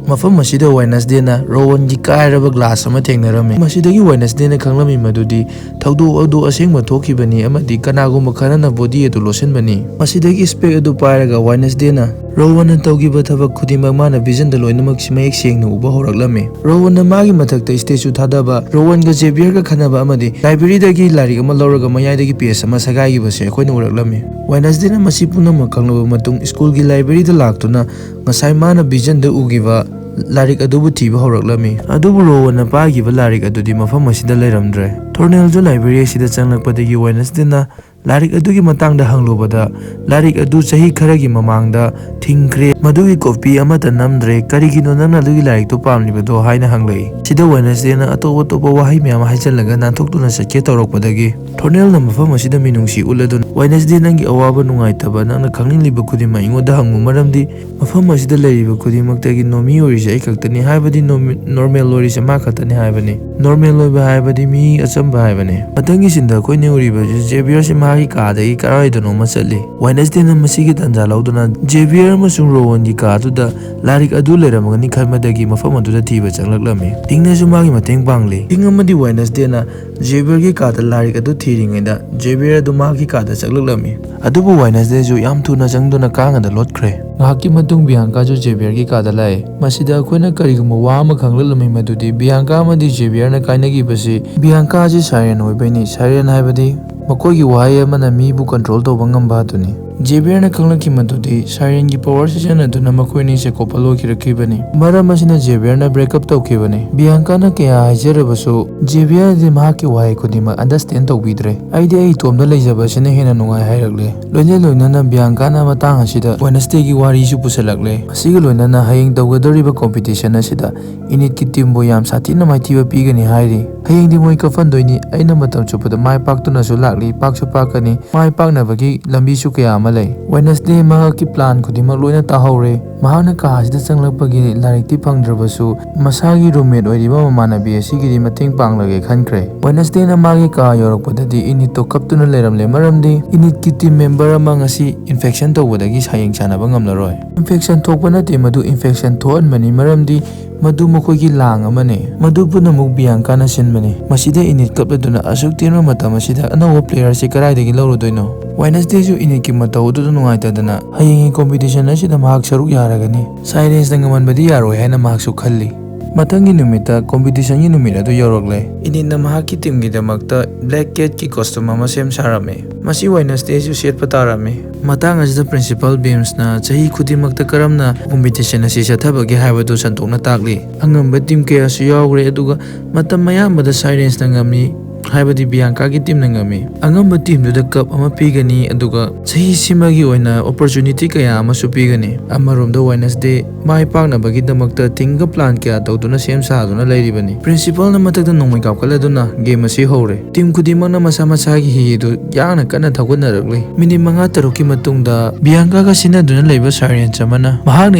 ꯃꯐꯝ ꯑꯁꯤꯗ ꯋꯦꯅꯁꯗꯦꯅ ꯔꯣꯋꯟꯒꯤ ꯀꯥꯏꯔꯕ ꯒ꯭ꯂꯥꯁ ꯑꯃ ꯊꯦꯡꯅꯔꯝꯃꯤ꯫ ꯃꯁꯤꯗꯒꯤ ꯋꯦꯅꯁꯗꯦꯅ ꯈꯪꯂꯝꯃꯤ ꯃꯗꯨꯗꯤ ꯊꯧꯗꯣꯛ ꯑꯗꯨ ꯑꯁꯦꯡꯕ ꯊꯣꯛꯈꯤꯕꯅꯤ ꯑꯃꯗꯤ ꯀꯅꯥꯒꯨꯝꯕ ꯈꯔꯅ ꯕꯣꯗꯤ ꯑꯗꯨ ꯂꯣꯠꯁꯤꯟꯕꯅꯤ꯫ ꯃꯁꯤꯗꯒꯤ ꯁ꯭ꯄꯦꯛ ꯑꯗꯨ ꯄꯥꯏꯔꯒ ꯋꯦꯅꯁꯗꯦꯅ ꯔꯣꯋꯟꯅ ꯇꯧꯈꯤꯕ ꯊꯕꯛ ꯈꯨꯗꯤꯡꯃꯛ ꯃꯥꯅ ꯚꯤꯖꯟꯗ ꯂꯣꯏꯅꯃꯛ ꯃꯌꯦꯛ ꯁꯦꯡꯅ ꯎꯕ ꯍꯧꯔꯛꯂꯝꯃꯤ꯫ ꯔꯣꯋꯟꯅ ꯃꯥꯒꯤ ꯃꯊꯛꯇ ꯁ꯭ꯇꯦꯆꯨ ꯊꯥꯗꯕ, ꯔꯣꯋꯟꯒ ꯖꯦꯕꯤꯌꯔꯒ ꯈꯟꯅꯕ ꯑꯃꯗꯤ ꯂꯥꯏꯕ꯭ꯔꯦꯔꯤꯗꯒꯤ ꯂꯥꯏꯔꯤꯛ ꯑꯃ ꯂꯧꯔꯒ ꯃꯌꯥꯏꯗꯒꯤ ꯄꯦꯖ ꯑꯃ ꯁꯦꯒꯥꯏꯈꯤꯕꯁꯦ ꯑꯩꯈꯣꯏꯅ ꯎꯔꯛꯂꯝꯃꯤ꯫ ꯋꯦꯅꯁꯗꯦꯅ ꯃꯁꯤ ꯄꯨꯝꯅꯃꯛ ꯈꯪꯂꯕ ꯃꯇꯨꯡ ꯁ꯭ꯀꯨꯜꯒꯤ ꯂꯥꯏꯕ꯭ꯔꯦꯔꯤꯗ ꯂꯥꯛꯇꯨꯅ ꯉꯁꯥꯏ ꯃꯥꯅ ꯚꯤꯖꯟꯗ ꯎꯈꯤꯕ ꯂꯥꯏꯔꯤꯛ ꯑꯗꯨꯕꯨ ꯊꯤꯕ ꯍꯧꯔꯛꯂꯝꯃꯤ꯫ ꯑꯗꯨꯕꯨ ꯔꯣꯋꯟꯅ ꯄꯥꯏꯈꯤꯕ ꯂꯥꯏꯔꯤꯛ ꯑꯗꯨꯗꯤ ꯃꯐꯝ ꯑꯁꯤꯗ ꯂꯩꯔꯝꯗ꯭ꯔꯦ꯫ ꯊꯣꯔꯅꯦꯜꯁꯨ ꯂꯥꯏꯕ꯭ꯔꯦꯔꯤ ꯑꯁꯤꯗ ꯆꯪꯂꯛꯄꯗꯒꯤ ꯋꯦꯅꯁꯗꯦꯅ ꯂꯥꯏꯔꯤꯛ ꯑꯗꯨꯒꯤ ꯃꯇꯥꯡꯗ ꯍꯪꯂꯨꯕꯗ, "ꯂꯥꯏꯔꯤꯛ ꯑꯗꯨ ꯆꯍꯤ ꯈꯔꯒꯤ ꯃꯃꯥꯡꯗ ꯊꯤꯡꯈ꯭ꯔꯦ, ꯃꯗꯨꯒꯤ ꯀꯣꯄꯤ ꯑꯃꯠꯇ ꯅꯝꯗ꯭ꯔꯦ, ꯀꯔꯤꯒꯤꯅꯣ ꯅꯪꯅ ꯑꯗꯨꯒꯤ ꯂꯥꯏꯔꯤꯛꯇꯨ ꯄꯥꯝꯂꯤꯕꯗꯣ?" ꯍꯥꯏꯅ ꯍꯪꯂꯛꯏ꯫ ꯁꯤꯗ ꯋꯦꯅꯁꯗꯦꯅ ꯑꯇꯣꯞ ꯑꯇꯣꯞꯄ ꯋꯥꯍꯩ ꯃꯌꯥꯝ ꯍꯥꯏꯖꯤꯜꯂꯒ ꯅꯥꯟꯊꯣꯛꯇꯨꯅ ꯆꯠꯀꯦ ꯇꯧꯔꯛꯄꯗꯒꯤ, ꯊꯣꯔꯅꯦꯜꯅ ꯃꯐꯝ ꯑꯁꯤꯗ ꯃꯤꯅꯨꯡꯁꯤ ꯎꯠꯂꯗꯨꯅ, "ꯋꯦꯅꯁꯗꯦ, ꯅꯪꯒꯤ ꯑꯋꯥꯕ ꯅꯨꯡꯉꯥꯏꯇꯕ, ꯅꯪꯅ ꯈꯪꯅꯤꯡꯂꯤꯕ ꯈꯨꯗꯤꯡꯃꯛ ꯑꯩꯉꯣꯟꯗ ꯍꯪꯉꯨ, ꯃꯔꯝꯗꯤ ꯃꯐꯝ ꯑꯁꯤꯗ ꯂꯩꯔꯤꯕ ꯈꯨꯗꯤꯡꯃꯛꯇꯒꯤ ꯅꯣꯔꯃꯤ ꯑꯣꯏꯔꯤꯁꯦ ꯑꯩ ꯈꯛꯇꯅꯤ, ꯍꯥꯏꯕꯗꯤ ꯅꯣꯔꯃꯤ-, ꯅꯣꯔꯃꯦꯜ ꯑꯣꯏꯔꯤꯁꯦ ꯃꯥ ꯈꯛꯇꯅꯤ" ꯍꯥꯏꯕꯅꯤ꯫ ꯅꯣꯔꯃꯦꯜ ꯑꯣꯏꯕ ꯍꯥꯏꯕꯗꯤ ꯃꯤ ꯑꯆꯝꯕ ꯍꯥꯏꯕꯅꯤ꯫ ꯃꯊꯪꯒꯤ ꯁꯤꯟꯗ ꯑꯩꯈꯣꯏꯅ ꯎꯔꯤꯕꯁꯤ ꯖꯦꯕꯤꯌꯔꯁꯤ ꯃꯍꯥꯛ ꯃꯥꯒꯤ ꯀꯥꯗꯒꯤ ꯀꯗꯥꯏꯗꯅꯣꯃ ꯆꯠꯂꯤ꯫ ꯋꯦꯅꯁꯗꯦꯅ ꯃꯁꯤꯒꯤ ꯇꯥꯟꯖꯥ ꯂꯧꯗꯨꯅ ꯖꯦꯕꯤꯌꯔ ꯑꯃꯁꯨꯡ ꯔꯣꯋꯟꯒꯤ ꯀꯥ ꯑꯗꯨꯗ ꯂꯥꯏꯔꯤꯛ ꯑꯗꯨ ꯂꯩꯔꯝꯒꯅꯤ ꯈꯟꯕꯗꯒꯤ ꯃꯐꯝ ꯑꯗꯨꯗ ꯊꯤꯕ ꯆꯪꯂꯛꯂꯝꯃꯤ꯫ ꯇꯤꯡꯅꯁꯨ ꯃꯥꯒꯤ ꯃꯇꯦꯡ ꯄꯥꯡꯂꯤ꯫ ꯇꯤꯡ ꯑꯃꯗꯤ ꯋꯦꯅꯁꯗꯦꯅ ꯖꯦꯕꯤꯌꯔꯒꯤ ꯀꯥꯗ ꯂꯥꯏꯔꯤꯛ ꯑꯗꯨ ꯊꯤꯔꯤꯉꯩꯗ ꯖꯦꯕꯤꯌꯔ ꯑꯗꯨ ꯃꯥꯒꯤ ꯀꯥꯗ ꯆꯪꯂꯛꯂꯝꯃꯤ꯫ ꯑꯗꯨꯕꯨ ꯋꯦꯅꯁꯗꯦꯁꯨ ꯌꯥꯝ ꯊꯨꯅ ꯆꯪꯗꯨꯅ ꯀꯥꯡ ꯑꯗ ꯂꯣꯠꯈ꯭ꯔꯦ꯫ ꯉꯥꯏꯍꯥꯛꯀꯤ ꯃꯇꯨꯡ ꯕꯤꯌꯥꯡꯀꯥꯁꯨ ꯖꯦꯕꯤꯌꯔꯒꯤ ꯀꯥꯗ ꯂꯥꯛꯑꯦ꯫ ꯃꯁꯤꯗ ꯑꯩꯈꯣꯏꯅ ꯀꯔꯤꯒꯨꯝꯕ ꯋꯥ ꯑꯃ ꯈꯪꯂꯛꯂꯝꯃꯤ, ꯃꯗꯨꯗꯤ ꯕꯤꯌꯥꯡꯀꯥ ꯑꯃꯗꯤ ꯖꯦꯕꯤꯌꯔꯅ ꯀꯥꯏꯅꯈꯤꯕꯁꯤ ꯕꯤꯌꯥꯡꯀꯥ ꯑꯁꯤ ꯁꯥꯏꯔꯦꯟ ꯑꯣꯏꯕꯩꯅꯤ꯫ ꯁꯥꯏꯔꯦꯟ ꯍꯥꯏꯕꯗꯤ ꯃꯈꯣꯏꯒꯤ ꯋꯥꯍꯩ ꯑꯃꯅ ꯃꯤꯕꯨ ꯀꯟꯇ꯭ꯔꯣꯜ ꯇꯧꯕ ꯉꯝꯕ ꯑꯗꯨꯅꯤ꯫ ꯖꯦꯕꯤꯌꯔꯅ ꯈꯪꯂꯛꯈꯤ ꯃꯗꯨꯗꯤ ꯁꯥꯏꯔꯦꯟꯒꯤ ꯄꯋꯔ ꯁꯤꯖꯤꯟꯅꯗꯨꯅ ꯃꯈꯣꯏ ꯑꯅꯤꯁꯦ ꯀꯣꯄꯜ ꯑꯣꯏꯈꯤꯔꯛꯈꯤꯕꯅꯤ꯫ ꯃꯔꯝ ꯑꯁꯤꯅ ꯖꯦꯕꯤꯌꯔꯅ ꯕ꯭ꯔꯦꯛ ꯑꯞ ꯇꯧꯈꯤꯕꯅꯤ꯫ ꯕꯤꯌꯥꯡꯀꯥꯅ ꯀꯌꯥ ꯍꯥꯏꯖꯔꯕꯁꯨ ꯖꯦꯕꯤꯌꯔꯗꯤ ꯃꯍꯥꯛꯀꯤ ꯋꯥꯍꯩ ꯈꯨꯗꯤꯡꯃꯛ ꯑꯟꯗꯔꯁ꯭ꯇꯦꯟ ꯇꯧꯕꯤꯗ꯭ꯔꯦ꯫ "ꯑꯩꯗꯤ ꯑꯩ ꯏꯇꯣꯝꯗ ꯂꯩꯖꯕ ꯑꯁꯤꯅ ꯍꯦꯟꯅ ꯅꯨꯡꯉꯥꯏ" ꯍꯥꯏꯔꯛꯂꯦ꯫ ꯂꯣꯏꯅ ꯂꯣꯏꯅꯅ ꯕꯤꯌꯥꯡꯀꯥꯅ ꯃꯇꯥꯡ ꯑꯁꯤꯗ ꯋꯦꯅꯁꯗꯦꯒꯤ ꯋꯥꯔꯤꯁꯨ ꯄꯨꯁꯜꯂꯛꯂꯦ꯫ ꯃꯁꯤꯒ ꯂꯣꯏꯅꯅ ꯍꯌꯦꯡ ꯇꯧꯒꯗꯧꯔꯤꯕ ꯀꯣꯝꯄꯤꯇꯤꯁꯟ ꯑꯁꯤꯗ ꯏꯅꯤꯠꯀꯤ ꯇꯤꯝꯕꯨ ꯌꯥꯝ ꯁꯥꯊꯤꯅ ꯃꯥꯏꯊꯤꯕ ꯄꯤꯒꯅꯤ ꯍꯥꯏꯔꯤ꯫ "ꯍꯌꯦꯡꯗꯤ ꯃꯣꯏ ꯀꯞꯐꯟꯗꯣꯏꯅꯤ꯫ ꯑꯩꯅ ꯃꯇꯝ ꯆꯨꯞꯄꯗ ꯃꯥꯏ ꯄꯥꯛꯇꯨꯅꯁꯨ ꯂꯥꯛꯂꯤ, ꯄꯥꯛꯁꯨ ꯄꯥꯛꯀꯅꯤ꯫ ꯃꯥꯏ ꯄꯥꯛꯅꯕꯒꯤ ꯂꯝꯕꯤꯁꯨ ꯀꯌꯥ ꯑꯃ ꯂꯩ"꯫ ꯋꯦꯅꯁꯗꯦ ꯃꯍꯥꯛꯀꯤ ꯄ꯭ꯂꯥꯟ ꯈꯨꯗꯤꯡꯃꯛ ꯂꯣꯏꯅ ꯇꯥꯍꯧꯔꯦ꯫ ꯃꯍꯥꯛꯅ ꯀꯥ ꯑꯁꯤꯗ ꯆꯪꯂꯛꯄꯒꯤ ꯂꯥꯏꯔꯤꯛꯇꯤ ꯐꯪꯗ꯭ꯔꯕꯁꯨ, ꯃꯁꯥꯒꯤ ꯔꯨꯝꯃꯦꯠ ꯑꯣꯏꯔꯤꯕ ꯃꯃꯥꯟꯅꯕꯤ ꯑꯁꯤꯒꯤꯗꯤ ꯃꯇꯦꯡ ꯄꯥꯡꯂꯒꯦ ꯈꯟꯈ꯭ꯔꯦ꯫ ꯋꯦꯅꯁꯗꯦꯅ ꯃꯥꯒꯤ ꯀꯥ ꯌꯧꯔꯛꯄꯗꯗꯤ ꯏꯅꯤꯠꯇꯣ ꯀꯞꯇꯨꯅ ꯂꯩꯔꯝꯂꯦ, ꯃꯔꯝꯗꯤ ꯏꯅꯤꯠꯀꯤ ꯇꯤꯝ ꯃꯦꯝꯕꯔ ꯑꯃ ꯉꯁꯤ ꯏꯟꯐꯦꯛꯁꯟ ꯇꯧꯕꯗꯒꯤ ꯍꯌꯦꯡ ꯁꯥꯟꯅꯕ ꯉꯝꯂꯔꯣꯏ꯫ ꯏꯟꯐꯦꯛꯁꯟ ꯊꯣꯛꯄ ꯅꯠꯇꯦ, ꯃꯗꯨ ꯏꯟꯐꯦꯛꯁꯟ ꯊꯣꯛꯍꯟꯕꯅꯤ, ꯃꯔꯝꯗꯤ ꯃꯗꯨ ꯃꯈꯣꯏꯒꯤ ꯂꯥꯡ ꯑꯃꯅꯤ꯫ ꯃꯗꯨ ꯄꯨꯝꯅꯃꯛ ꯕꯤꯌꯥꯡꯀꯥꯅ ꯁꯤꯟꯕꯅꯤ꯫ ꯃꯁꯤꯗ ꯏꯅꯤꯠ ꯀꯞꯂꯗꯨꯅ ꯑꯁꯨꯛ ꯇꯦꯟꯕ ꯃꯇꯝ ꯑꯁꯤꯗ ꯑꯅꯧꯕ ꯄ꯭ꯂꯦꯌꯔꯁꯤ ꯀꯗꯥꯏꯗꯒꯤ ꯂꯧꯔꯨꯗꯣꯏꯅꯣ? ꯋꯦꯅꯁꯗꯦꯁꯨ ꯏꯅꯤꯠꯀꯤ ꯃꯇꯧ ꯑꯗꯨꯗ ꯅꯨꯡꯉꯥꯏꯇꯗꯅ ꯍꯌꯦꯡꯒꯤ ꯀꯣꯝꯄꯤꯇꯤꯁꯟ ꯑꯁꯤꯗ ꯃꯍꯥꯛ ꯁꯔꯨꯛ ꯌꯥꯔꯒꯅꯤ꯫ ꯁꯥꯏꯔꯦꯟꯁꯅ ꯉꯝꯍꯟꯕꯗꯤ ꯌꯥꯔꯣꯏ ꯍꯥꯏꯅ ꯃꯍꯥꯛꯁꯨ ꯈꯜꯂꯤ꯫ ꯃꯊꯪꯒꯤ ꯅꯨꯃꯤꯠꯇ ꯀꯣꯝꯄꯤꯇꯤꯁꯟꯒꯤ ꯅꯨꯃꯤꯠ ꯑꯗꯨ ꯌꯧꯔꯛꯂꯦ꯫ ꯏꯅꯤꯠꯅ ꯃꯍꯥꯛꯀꯤ ꯇꯤꯝꯒꯤꯗꯃꯛꯇ ꯕ꯭ꯂꯦꯛ ꯀꯦꯠꯀꯤ ꯀꯣꯁꯇ꯭ꯌꯨꯝ ꯑꯃ ꯁꯦꯝ ꯁꯥꯔꯝꯃꯤ꯫ ꯃꯁꯤ ꯋꯦꯅꯁꯗꯦꯁꯨ ꯁꯦꯠꯄ ꯇꯥꯔꯝꯃꯤ꯫ ꯃꯇꯥꯡ ꯑꯁꯤꯗ ꯄ꯭ꯔꯤꯟꯁꯤꯄꯥꯜ ꯕꯤꯝꯁꯅ ꯆꯍꯤ ꯈꯨꯗꯤꯡꯃꯛꯇ ꯀꯔꯝꯅ ꯀꯣꯝꯄꯤꯇꯤꯁꯟ ꯑꯁꯤ ꯆꯠꯊꯕꯒꯦ ꯍꯥꯏꯕꯗꯨ ꯁꯟꯗꯣꯛꯅ ꯇꯥꯛꯂꯤ꯫ ꯑꯉꯝꯕ ꯇꯤꯝ ꯀꯌꯥꯁꯨ ꯌꯥꯎꯈ꯭ꯔꯦ, ꯑꯗꯨꯒ ꯃꯇꯝ ꯑꯌꯥꯝꯕꯗ ꯁꯥꯏꯔꯦꯟꯁꯅ ꯉꯝꯃꯤ, ꯍꯥꯏꯕꯗꯤ ꯕꯤꯌꯥꯡꯀꯥꯒꯤ ꯇꯤꯝꯅ ꯉꯝꯃꯤ꯫ ꯑꯉꯝꯕ ꯇꯤꯝꯗꯨꯗ ꯀꯞ ꯑꯃ ꯄꯤꯒꯅꯤ, ꯑꯗꯨꯒ ꯆꯍꯤꯁꯤꯃꯒꯤ ꯑꯣꯏꯅ ꯑꯣꯄꯣꯔꯆꯨꯅꯤꯇꯤ ꯀꯌꯥ ꯑꯃꯁꯨ ꯄꯤꯒꯅꯤ꯫ ꯑꯃꯔꯣꯝꯗ ꯋꯦꯅꯁꯗꯦ ꯃꯥꯏ ꯄꯥꯛꯅꯕꯒꯤꯗꯃꯛꯇ ꯇꯤꯡꯒ ꯄ꯭ꯂꯥꯟ ꯀꯌꯥ ꯇꯧꯗꯨꯅ ꯁꯦꯝ ꯁꯥꯗꯨꯅ ꯂꯩꯔꯤꯕꯅꯤ꯫ ꯄ꯭ꯔꯤꯟꯁꯤꯄꯥꯜꯅ ꯃꯊꯛꯇ ꯅꯣꯡꯃꯩ ꯀꯥꯞꯈꯠꯂꯗꯨꯅ ꯒꯦꯝ ꯑꯁꯤ ꯍꯧꯔꯦ꯫ ꯇꯤꯝ ꯈꯨꯗꯤꯡꯃꯛꯅ ꯃꯁꯥ ꯃꯁꯥꯒꯤ ꯍꯤ ꯑꯗꯨ ꯌꯥꯡꯅ ꯀꯟꯅ ꯊꯧꯒꯠꯅꯔꯛꯂꯤ꯫ ꯃꯤꯅꯤꯠ ꯃꯉꯥ ꯇꯔꯨꯛꯀꯤ ꯃꯇꯨꯡꯗ ꯕꯤꯌꯥꯡꯀꯥꯒ ꯁꯤꯟꯅꯗꯨꯅ ꯂꯩꯕ ꯁꯥꯏꯔꯦꯟꯁ ꯑꯃꯅ ꯃꯍꯥꯛꯅ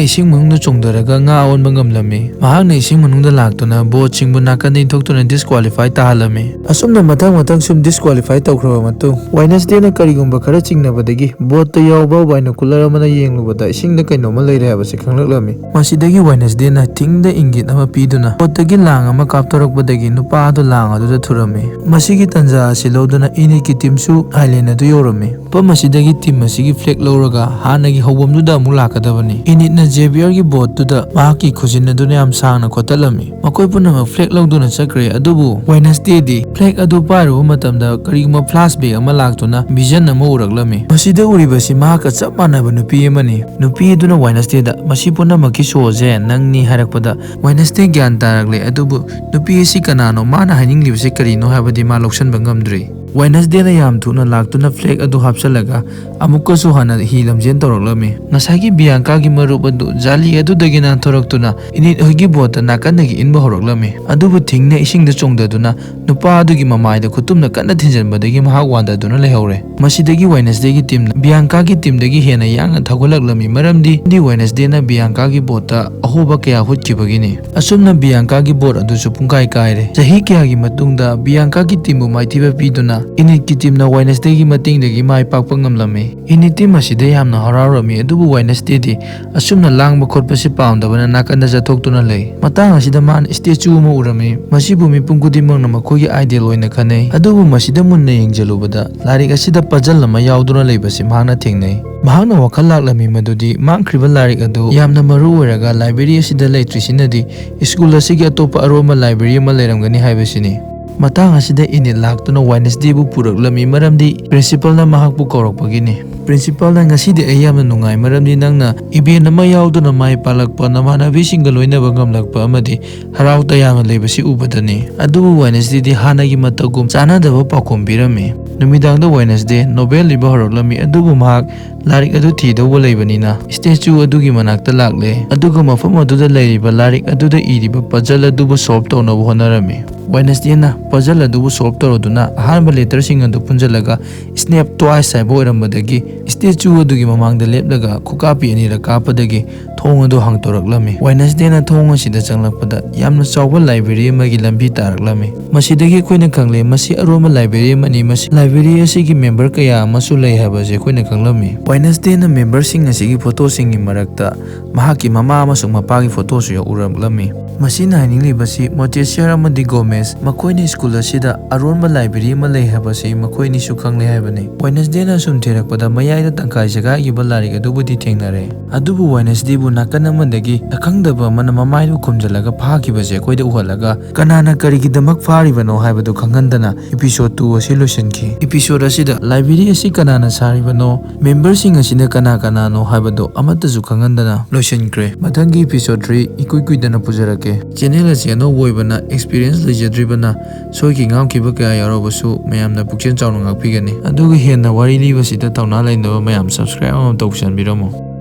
ꯏꯁꯤꯡ ꯃꯅꯨꯡꯗ ꯆꯣꯡꯊꯔꯒ ꯉꯥ ꯑꯣꯟꯕ ꯉꯝꯂꯝꯃꯤ꯫ ꯃꯍꯥꯛꯅ ꯏꯁꯤꯡ ꯃꯅꯨꯡꯗ ꯂꯥꯛꯇꯨꯅ ꯕꯣꯠꯁꯤꯡꯕꯨ ꯅꯥꯀꯟꯗ ꯏꯟꯊꯣꯛꯇꯨꯅ ꯗꯤꯁꯀ꯭ꯋꯥꯂꯤꯐꯥꯏ ꯇꯥꯍꯜꯂꯝꯃꯤ꯫ ꯑꯁꯨꯝ ꯃꯊꯪ ꯃꯊꯪ ꯁꯨꯝ disqualify ꯇꯧꯈ꯭ꯔꯕ ꯃꯇꯨꯡ, ꯋꯦꯅꯁꯗꯦꯅ ꯀꯔꯤꯒꯨꯝꯕ ꯈꯔ ꯆꯤꯡꯅꯕꯗꯒꯤ ꯕꯣꯠꯇ ꯌꯥꯎꯕ binocular ꯑꯃꯅ ꯌꯦꯡꯂꯨꯕꯗ ꯏꯁꯤꯡꯗ ꯀꯩꯅꯣꯝꯃ ꯂꯩꯔꯦ ꯍꯥꯏꯕꯁꯤ ꯈꯪꯂꯛꯂꯝꯃꯤ꯫ ꯃꯁꯤꯗꯒꯤ ꯋꯦꯅꯁꯗꯦꯅ ꯊꯤꯡꯗ ꯏꯪꯒꯤꯠ ꯑꯃ ꯄꯤꯗꯨꯅ ꯕꯣꯠꯇꯒꯤ ꯂꯥꯡ ꯑꯃ ꯀꯥꯞꯊꯣꯔꯛꯄꯗꯒꯤ ꯅꯨꯄꯥ ꯑꯗꯨ ꯂꯥꯡ ꯑꯗꯨꯗ ꯊꯨꯔꯝꯃꯤ꯫ ꯃꯁꯤꯒꯤ ꯇꯥꯟꯖꯥ ꯑꯁꯤ ꯂꯧꯗꯨꯅ ꯏꯅꯤꯠꯀꯤ ꯇꯤꯝꯁꯨ ꯑꯥꯏꯂꯦꯟ ꯑꯗꯨ ꯌꯧꯔꯝꯃꯤ꯫ ꯃꯐꯝ ꯑꯁꯤꯗꯒꯤ ꯇꯤꯝ ꯑꯁꯤꯒꯤ ꯐ꯭ꯂꯦꯒ ꯂꯧꯔꯒ ꯍꯥꯟꯅꯒꯤ ꯍꯧꯐꯝꯗꯨꯗ ꯑꯃꯨꯛ ꯂꯥꯛꯀꯗꯕꯅꯤ꯫ ꯏꯅꯤꯠꯅ ꯖꯦꯕꯤꯌꯔꯒꯤ ꯕꯣꯠꯇꯨꯗ ꯃꯍꯥꯛꯀꯤ ꯈꯨꯖꯤꯟ ꯑꯗꯨꯅ ꯌꯥꯝ ꯁꯥꯡꯅ ꯈꯣꯠꯇꯠꯂꯝꯃꯤ꯫ ꯃꯈꯣꯏ ꯄꯨꯝꯅꯃꯛ ꯐ꯭ꯂꯦꯒ ꯂꯧꯗꯨꯅ ꯆꯠꯈ꯭ꯔꯦ, ꯑꯗꯨꯕꯨ ꯋꯦꯅꯁꯗꯦꯗꯤ ꯐ꯭ꯂꯦꯒ ꯑꯗꯨ ꯄꯥꯏꯔꯨꯕ ꯃꯇꯝꯗ ꯀꯔꯤꯒꯨꯝꯕ flashback ꯑꯃ ꯂꯥꯛꯇꯨꯅ ꯚꯤꯖꯟ ꯑꯃ ꯎꯔꯛꯂꯝꯃꯤ꯫ ꯃꯁꯤꯗ ꯎꯔꯤꯕꯁꯤ ꯃꯍꯥꯛꯀ ꯆꯞ ꯃꯥꯟꯅꯕ ꯅꯨꯄꯤ ꯑꯃꯅꯤ꯫ ꯅꯨꯄꯤ ꯑꯗꯨꯅ ꯋꯦꯅꯁꯗꯦꯗ "ꯃꯁꯤ ꯄꯨꯝꯅꯃꯛꯀꯤ ꯁꯣꯁꯦ ꯅꯪꯅꯤ" ꯍꯥꯏꯔꯛꯄꯗ ꯋꯦꯅꯁꯗꯦ ꯒ꯭ꯌꯥꯟ ꯇꯥꯔꯛꯂꯦ, ꯑꯗꯨꯕꯨ ꯅꯨꯄꯤ ꯑꯁꯤ ꯀꯅꯥꯅꯣ, ꯃꯥꯅ ꯍꯥꯏꯅꯤꯡꯂꯤꯕꯁꯤ ꯀꯔꯤꯅꯣ ꯍꯥꯏꯕꯗꯤ ꯃꯥ ꯂꯧꯁꯤꯟꯕ ꯉꯝꯗ꯭ꯔꯤ꯫ ꯋꯦꯅꯁꯗꯦꯅ ꯌꯥꯝ ꯊꯨꯅ ꯂꯥꯛꯇꯨꯅ ꯐ꯭ꯂꯦꯒ ꯑꯗꯨ ꯍꯥꯞꯆꯜꯂꯒ ꯑꯃꯨꯛꯀꯁꯨ ꯍꯟꯅ ꯍꯤ ꯂꯝꯖꯦꯟ ꯇꯧꯔꯛꯂꯝꯃꯤ꯫ ꯉꯁꯥꯏꯒꯤ ꯕꯤꯌꯥꯡꯀꯥꯒꯤ ꯃꯔꯨꯞ ꯑꯗꯨ ꯖꯥꯂꯤ ꯑꯗꯨꯗꯒꯤ ꯅꯥꯟꯊꯣꯔꯛꯇꯨꯅ ꯏꯅꯤꯠ ꯍꯣꯏꯒꯤ ꯕꯣꯠꯇ ꯅꯥꯀꯟꯗꯒꯤ ꯏꯟꯕ ꯍꯧꯔꯛꯂꯝꯃꯤ꯫ ꯑꯗꯨꯕꯨ ꯊꯤꯡꯅ ꯏꯁꯤꯡꯗ ꯆꯣꯡꯊꯗꯨꯅ ꯅꯨꯄꯥ ꯑꯗꯨꯒꯤ ꯃꯃꯥꯏꯗ ꯈꯨꯇꯨꯝꯅ ꯀꯟꯅ ꯊꯤꯟꯖꯤꯟꯕꯗꯒꯤ ꯃꯍꯥꯛ ꯋꯥꯟꯊꯗꯨꯅ ꯂꯩꯍꯧꯔꯦ꯫ ꯃꯁꯤꯗꯒꯤ ꯋꯦꯅꯁꯗꯦꯒꯤ ꯇꯤꯝꯅ ꯕꯤꯌꯥꯡꯀꯥꯒꯤ ꯇꯤꯝꯗꯒꯤ ꯍꯦꯟꯅ ꯌꯥꯡꯅ ꯊꯧꯒꯠꯂꯛꯂꯝꯃꯤ, ꯃꯔꯝꯗꯤ ꯋꯦꯅꯁꯗꯦꯅ ꯕꯤꯌꯥꯡꯀꯥꯒꯤ ꯕꯣꯠꯇ ꯑꯍꯣꯕ ꯀꯌꯥ ꯍꯨꯠꯈꯤꯕꯒꯤꯅꯤ꯫ ꯑꯁꯨꯝꯅ ꯕꯤꯌꯥꯡꯀꯥꯒꯤ ꯕꯣꯠ ꯑꯗꯨꯁꯨ ꯄꯨꯡꯀꯥꯏ ꯀꯥꯏꯔꯦ꯫ ꯆꯍꯤ ꯀꯌꯥꯒꯤ ꯃꯇꯨꯡꯗ ꯕꯤꯌꯥꯡꯀꯥꯒꯤ ꯇꯤꯝꯕꯨ ꯃꯥꯏꯊꯤꯕ ꯄꯤꯗꯨꯅ ꯏꯅꯤꯠꯀꯤ ꯇꯤꯝꯅ ꯋꯦꯅꯁꯗꯦꯒꯤ ꯃꯇꯦꯡꯗꯒꯤ ꯃꯥꯏ ꯄꯥꯛꯄ ꯉꯝꯂꯝꯃꯤ꯫ ꯏꯅꯤꯠ ꯇꯤꯝ ꯑꯁꯤꯗ ꯌꯥꯝꯅ ꯍꯔꯥꯎꯔꯝꯃꯤ, ꯑꯗꯨꯕꯨ ꯋꯦꯅꯁꯗꯦꯗꯤ ꯑꯁꯨꯝꯅ ꯂꯥꯡꯕ ꯈꯣꯠꯄꯁꯤ ꯄꯥꯝꯗꯕꯅ ꯅꯥꯀꯟꯗ ꯆꯠꯊꯣꯛꯇꯨꯅ ꯂꯩ꯫ ꯃꯇꯥꯡ ꯑꯁꯤꯗ ꯃꯥꯅ statue ꯑꯃ ꯎꯔꯝꯃꯤ꯫ ꯃꯁꯤꯕꯨ ꯃꯤꯄꯨꯝ ꯈꯨꯗꯤꯡꯃꯛꯅ ꯃꯈꯣꯏꯒꯤ ideal ꯑꯣꯏꯅ ꯈꯟꯅꯩ꯫ ꯑꯗꯨꯕꯨ ꯃꯁꯤꯗ ꯃꯨꯟꯅ ꯌꯦꯡꯁꯤꯜꯂꯨꯕꯗ ꯂꯥꯏꯔꯤꯛ ꯑꯁꯤꯗ puzzle ꯑꯃ ꯌꯥꯎꯗꯨꯅ ꯂꯩꯕꯁꯤ ꯃꯍꯥꯛꯅ ꯊꯦꯡꯅꯩ꯫ ꯃꯍꯥꯛꯅ ꯋꯥꯈꯜ ꯂꯥꯛꯂꯝꯃꯤ ꯃꯗꯨꯗꯤ ꯃꯥꯡꯈ꯭ꯔꯤꯕ ꯂꯥꯏꯔꯤꯛ ꯑꯗꯨ ꯌꯥꯝꯅ ꯃꯔꯨ ꯑꯣꯏꯔꯒ library ꯑꯁꯤꯗ ꯂꯩꯇ꯭ꯔꯤꯁꯤꯅꯗꯤ ꯁ꯭ꯀꯨꯜ ꯑꯁꯤꯒꯤ ꯑꯇꯣꯞꯄ ꯑꯔꯣꯟꯕ library ꯑꯃ ꯂꯩꯔꯝꯒꯅꯤ ꯍꯥꯏꯕꯁꯤꯅꯤ꯫ ꯃꯇꯥꯡ ꯑꯁꯤꯗ ꯏꯅꯤꯠ ꯂꯥꯛꯇꯨꯅ ꯋꯦꯅꯁꯗꯦꯕꯨ ꯄꯨꯔꯛꯂꯝꯃꯤ, ꯃꯔꯝꯗꯤ principalꯅ ꯃꯍꯥꯛꯄꯨ ꯀꯧꯔꯛꯄꯒꯤꯅꯤ꯫ Principalꯅ "ꯉꯁꯤꯗꯤ ꯑꯩ ꯌꯥꯝꯅ ꯅꯨꯡꯉꯥꯏ, ꯃꯔꯝꯗꯤ ꯅꯪꯅ event ꯑꯃ ꯌꯥꯎꯗꯨꯅ ꯃꯥꯏ ꯄꯥꯛꯂꯛꯄ, ꯅꯃꯥꯟꯅꯕꯤꯁꯤꯡꯒ ꯂꯣꯏꯅꯕ ꯉꯝꯂꯛꯄ ꯑꯃꯗꯤ ꯍꯔꯥꯎ ꯇꯌꯥꯝꯅ ꯂꯩꯕꯁꯤ ꯎꯕꯗꯅꯤ"꯫ ꯑꯗꯨꯕꯨ ꯋꯦꯅꯁꯗꯦꯗꯤ ꯍꯥꯟꯅꯒꯤ ꯃꯇꯧꯒꯨꯝ ꯆꯥꯟꯅꯗꯕ ꯄꯥꯎꯈꯨꯝ ꯄꯤꯔꯝꯃꯤ꯫ ꯅꯨꯃꯤꯗꯥꯡꯗ ꯋꯦꯅꯁꯗꯦ novel ꯏꯕ ꯍꯧꯔꯛꯂꯝꯃꯤ, ꯑꯗꯨꯕꯨ ꯃꯍꯥꯛ ꯂꯥꯏꯔꯤꯛ ꯑꯗꯨ ꯊꯤꯗꯧꯕ ꯂꯩꯕꯅꯤꯅ statue ꯑꯗꯨꯒꯤ ꯃꯅꯥꯛꯇ ꯂꯥꯛꯂꯦ, ꯑꯗꯨꯒ ꯃꯐꯝ ꯑꯗꯨꯗ ꯂꯩꯔꯤꯕ ꯂꯥꯏꯔꯤꯛ ꯑꯗꯨꯗ ꯏꯔꯤꯕ puzzle ꯑꯗꯨꯕꯨ solve ꯇꯧꯅꯕ ꯍꯣꯠꯅꯔꯝꯃꯤ꯫ ꯋꯦꯅꯁꯗꯦꯅ puzzle ꯑꯗꯨꯕꯨ solve ꯇꯧꯔꯗꯨꯅ ꯑꯍꯥꯟꯕ letterꯁꯤꯡ ꯑꯗꯨ ꯄꯨꯟꯁꯤꯜꯂꯒ "Snap twice" ꯍꯥꯏꯕ ꯑꯣꯏꯔꯝꯕꯗꯒꯤ ꯁ꯭ꯇꯦꯆꯨ ꯑꯗꯨꯒꯤ ꯃꯃꯥꯡꯗ ꯂꯦꯞꯂꯒ ꯈꯨꯀꯥꯞꯄꯤ ꯑꯅꯤꯔꯛ ꯀꯥꯞꯄꯗꯒꯤ ꯊꯣꯡ ꯑꯗꯨ ꯍꯥꯡꯗꯣꯔꯛꯂꯝꯃꯤ꯫ ꯋꯦꯅꯁꯗꯦꯅ ꯊꯣꯡ ꯑꯁꯤꯗ ꯆꯪꯂꯛꯄꯗ ꯌꯥꯝꯅ ꯆꯥꯎꯕ ꯂꯥꯏꯕ꯭ꯔꯦꯔꯤ ꯑꯃꯒꯤ ꯂꯝꯕꯤ ꯇꯥꯔꯛꯂꯝꯃꯤ꯫ ꯃꯁꯤꯗꯒꯤ ꯑꯩꯈꯣꯏꯅ ꯈꯪꯂꯦ, ꯃꯁꯤ ꯑꯔꯣꯟꯕ ꯂꯥꯏꯕ꯭ꯔꯦꯔꯤ ꯑꯃꯅꯤ꯫ ꯃꯁꯤ ꯂꯥꯏꯕ꯭ꯔꯦꯔꯤ ꯑꯁꯤꯒꯤ ꯃꯦꯝꯕꯔ ꯀꯌꯥ ꯑꯃꯁꯨ ꯂꯩ ꯍꯥꯏꯕꯁꯤ ꯑꯩꯈꯣꯏꯅ ꯈꯪꯂꯝꯃꯤ꯫ ꯋꯦꯅꯁꯗꯦꯅ ꯃꯦꯝꯕꯔꯁꯤꯡ ꯑꯁꯤꯒꯤ ꯐꯣꯇꯣꯁꯤꯡꯒꯤ ꯃꯔꯛꯇ ꯃꯍꯥꯛꯀꯤ ꯃꯃꯥ ꯑꯃꯁꯨꯡ ꯃꯄꯥꯒꯤ ꯐꯣꯇꯣꯁꯨ ꯎꯔꯛꯂꯝꯃꯤ꯫ ꯃꯁꯤꯅ ꯍꯥꯏꯅꯤꯡꯂꯤꯕꯁꯤ ꯃꯣꯟꯇꯦꯁꯤꯌꯔ ꯑꯃꯗꯤ ꯒꯣꯃꯦꯁ ꯃꯈꯣꯏꯅ ꯁ꯭ꯀꯨꯜ ꯑꯁꯤꯗ ꯑꯔꯣꯟꯕ ꯂꯥꯏꯕ꯭ꯔꯦꯔꯤ ꯑꯃ ꯂꯩ ꯍꯥꯏꯕꯁꯤ ꯃꯈꯣꯏ ꯑꯅꯤꯁꯨ ꯈꯪꯂꯦ ꯍꯥꯏꯕꯅꯤ꯫ ꯋꯦꯅꯁꯗꯦꯅ ꯑꯁꯨꯝ ꯊꯤꯔꯛꯄꯗ ꯃꯌꯥꯏꯗ ꯇꯪꯈꯥꯏ ꯁꯦꯒꯥꯏꯈꯤꯕ ꯂꯥꯏꯔꯤꯛ ꯑꯗꯨꯕꯨꯗꯤ ꯊꯦꯡꯅꯔꯦ꯫ ꯑꯗꯨꯕꯨ ꯋꯦꯅꯁꯗꯦꯕꯨ ꯅꯥꯀꯟ ꯑꯃꯗꯒꯤ ꯁꯛꯈꯪꯗꯕ ꯑꯃꯅ ꯃꯃꯥꯏꯗꯨ ꯈꯨꯝꯖꯤꯜꯂꯒ ꯐꯥꯈꯤꯕꯁꯦ ꯑꯩꯈꯣꯏꯗ ꯎꯍꯜꯂꯒ ꯀꯅꯥꯅ ꯀꯔꯤꯒꯤꯗꯃꯛ ꯐꯥꯔꯤꯕꯅꯣ ꯍꯥꯏꯕꯗꯨ ꯈꯪꯍꯟꯗꯅ ꯏꯄꯤꯁꯣꯗ ꯇꯨ ꯑꯁꯤ ꯂꯣꯏꯁꯤꯟꯈꯤ꯫ ꯏꯄꯤꯁꯣꯗ ꯑꯁꯤꯗ ꯂꯥꯏꯕ꯭ꯔꯦꯔꯤ ꯑꯁꯤ ꯀꯅꯥꯅ ꯁꯥꯔꯤꯕꯅꯣ, ꯃꯦꯝꯕꯔꯁꯤꯡ ꯑꯁꯤꯅ ꯀꯅꯥ ꯀꯅꯥꯅꯣ ꯍꯥꯏꯕꯗꯨ ꯑꯃꯠꯇꯁꯨ ꯈꯪꯍꯟꯗꯅ ꯂꯣꯏꯁꯤꯟꯈ꯭ꯔꯦ꯫ ꯃꯊꯪꯒꯤ ꯏꯄꯤꯁꯣꯗ ꯊ꯭ꯔꯤ ꯏꯀꯨꯏ ꯀꯨꯏꯗꯅ ꯄꯨꯖꯔꯛꯀꯦ꯫ ꯆꯦꯅꯦꯜ ꯑꯁꯤ ꯑꯅꯧꯕ ꯑꯣꯏꯕꯅ, ꯑꯦꯛꯁꯄꯤꯔꯤꯌꯦꯟꯁ ꯂꯩꯖꯗ꯭ꯔꯤꯕꯅ ꯁꯣꯏꯈꯤ ꯉꯥꯝꯈꯤꯕ ꯀꯌꯥ ꯌꯥꯎꯔꯕꯁꯨ ꯃꯌꯥꯝꯅ ꯄꯨꯛꯆꯦꯜ ꯆꯥꯎꯅ ꯉꯥꯛꯄꯤꯒꯅꯤ꯫ ꯑꯗꯨꯒ ꯍꯦꯟꯅ ꯋꯥꯔꯤ ꯂꯤꯕꯁꯤꯗ ꯊꯧꯅꯥ ꯂꯩꯅꯕ ꯃꯌꯥꯝ ꯁꯕꯁꯀ꯭ꯔꯥꯏꯕ ꯑꯃ ꯇꯧꯁꯟꯕꯤꯔꯝꯃꯨ꯫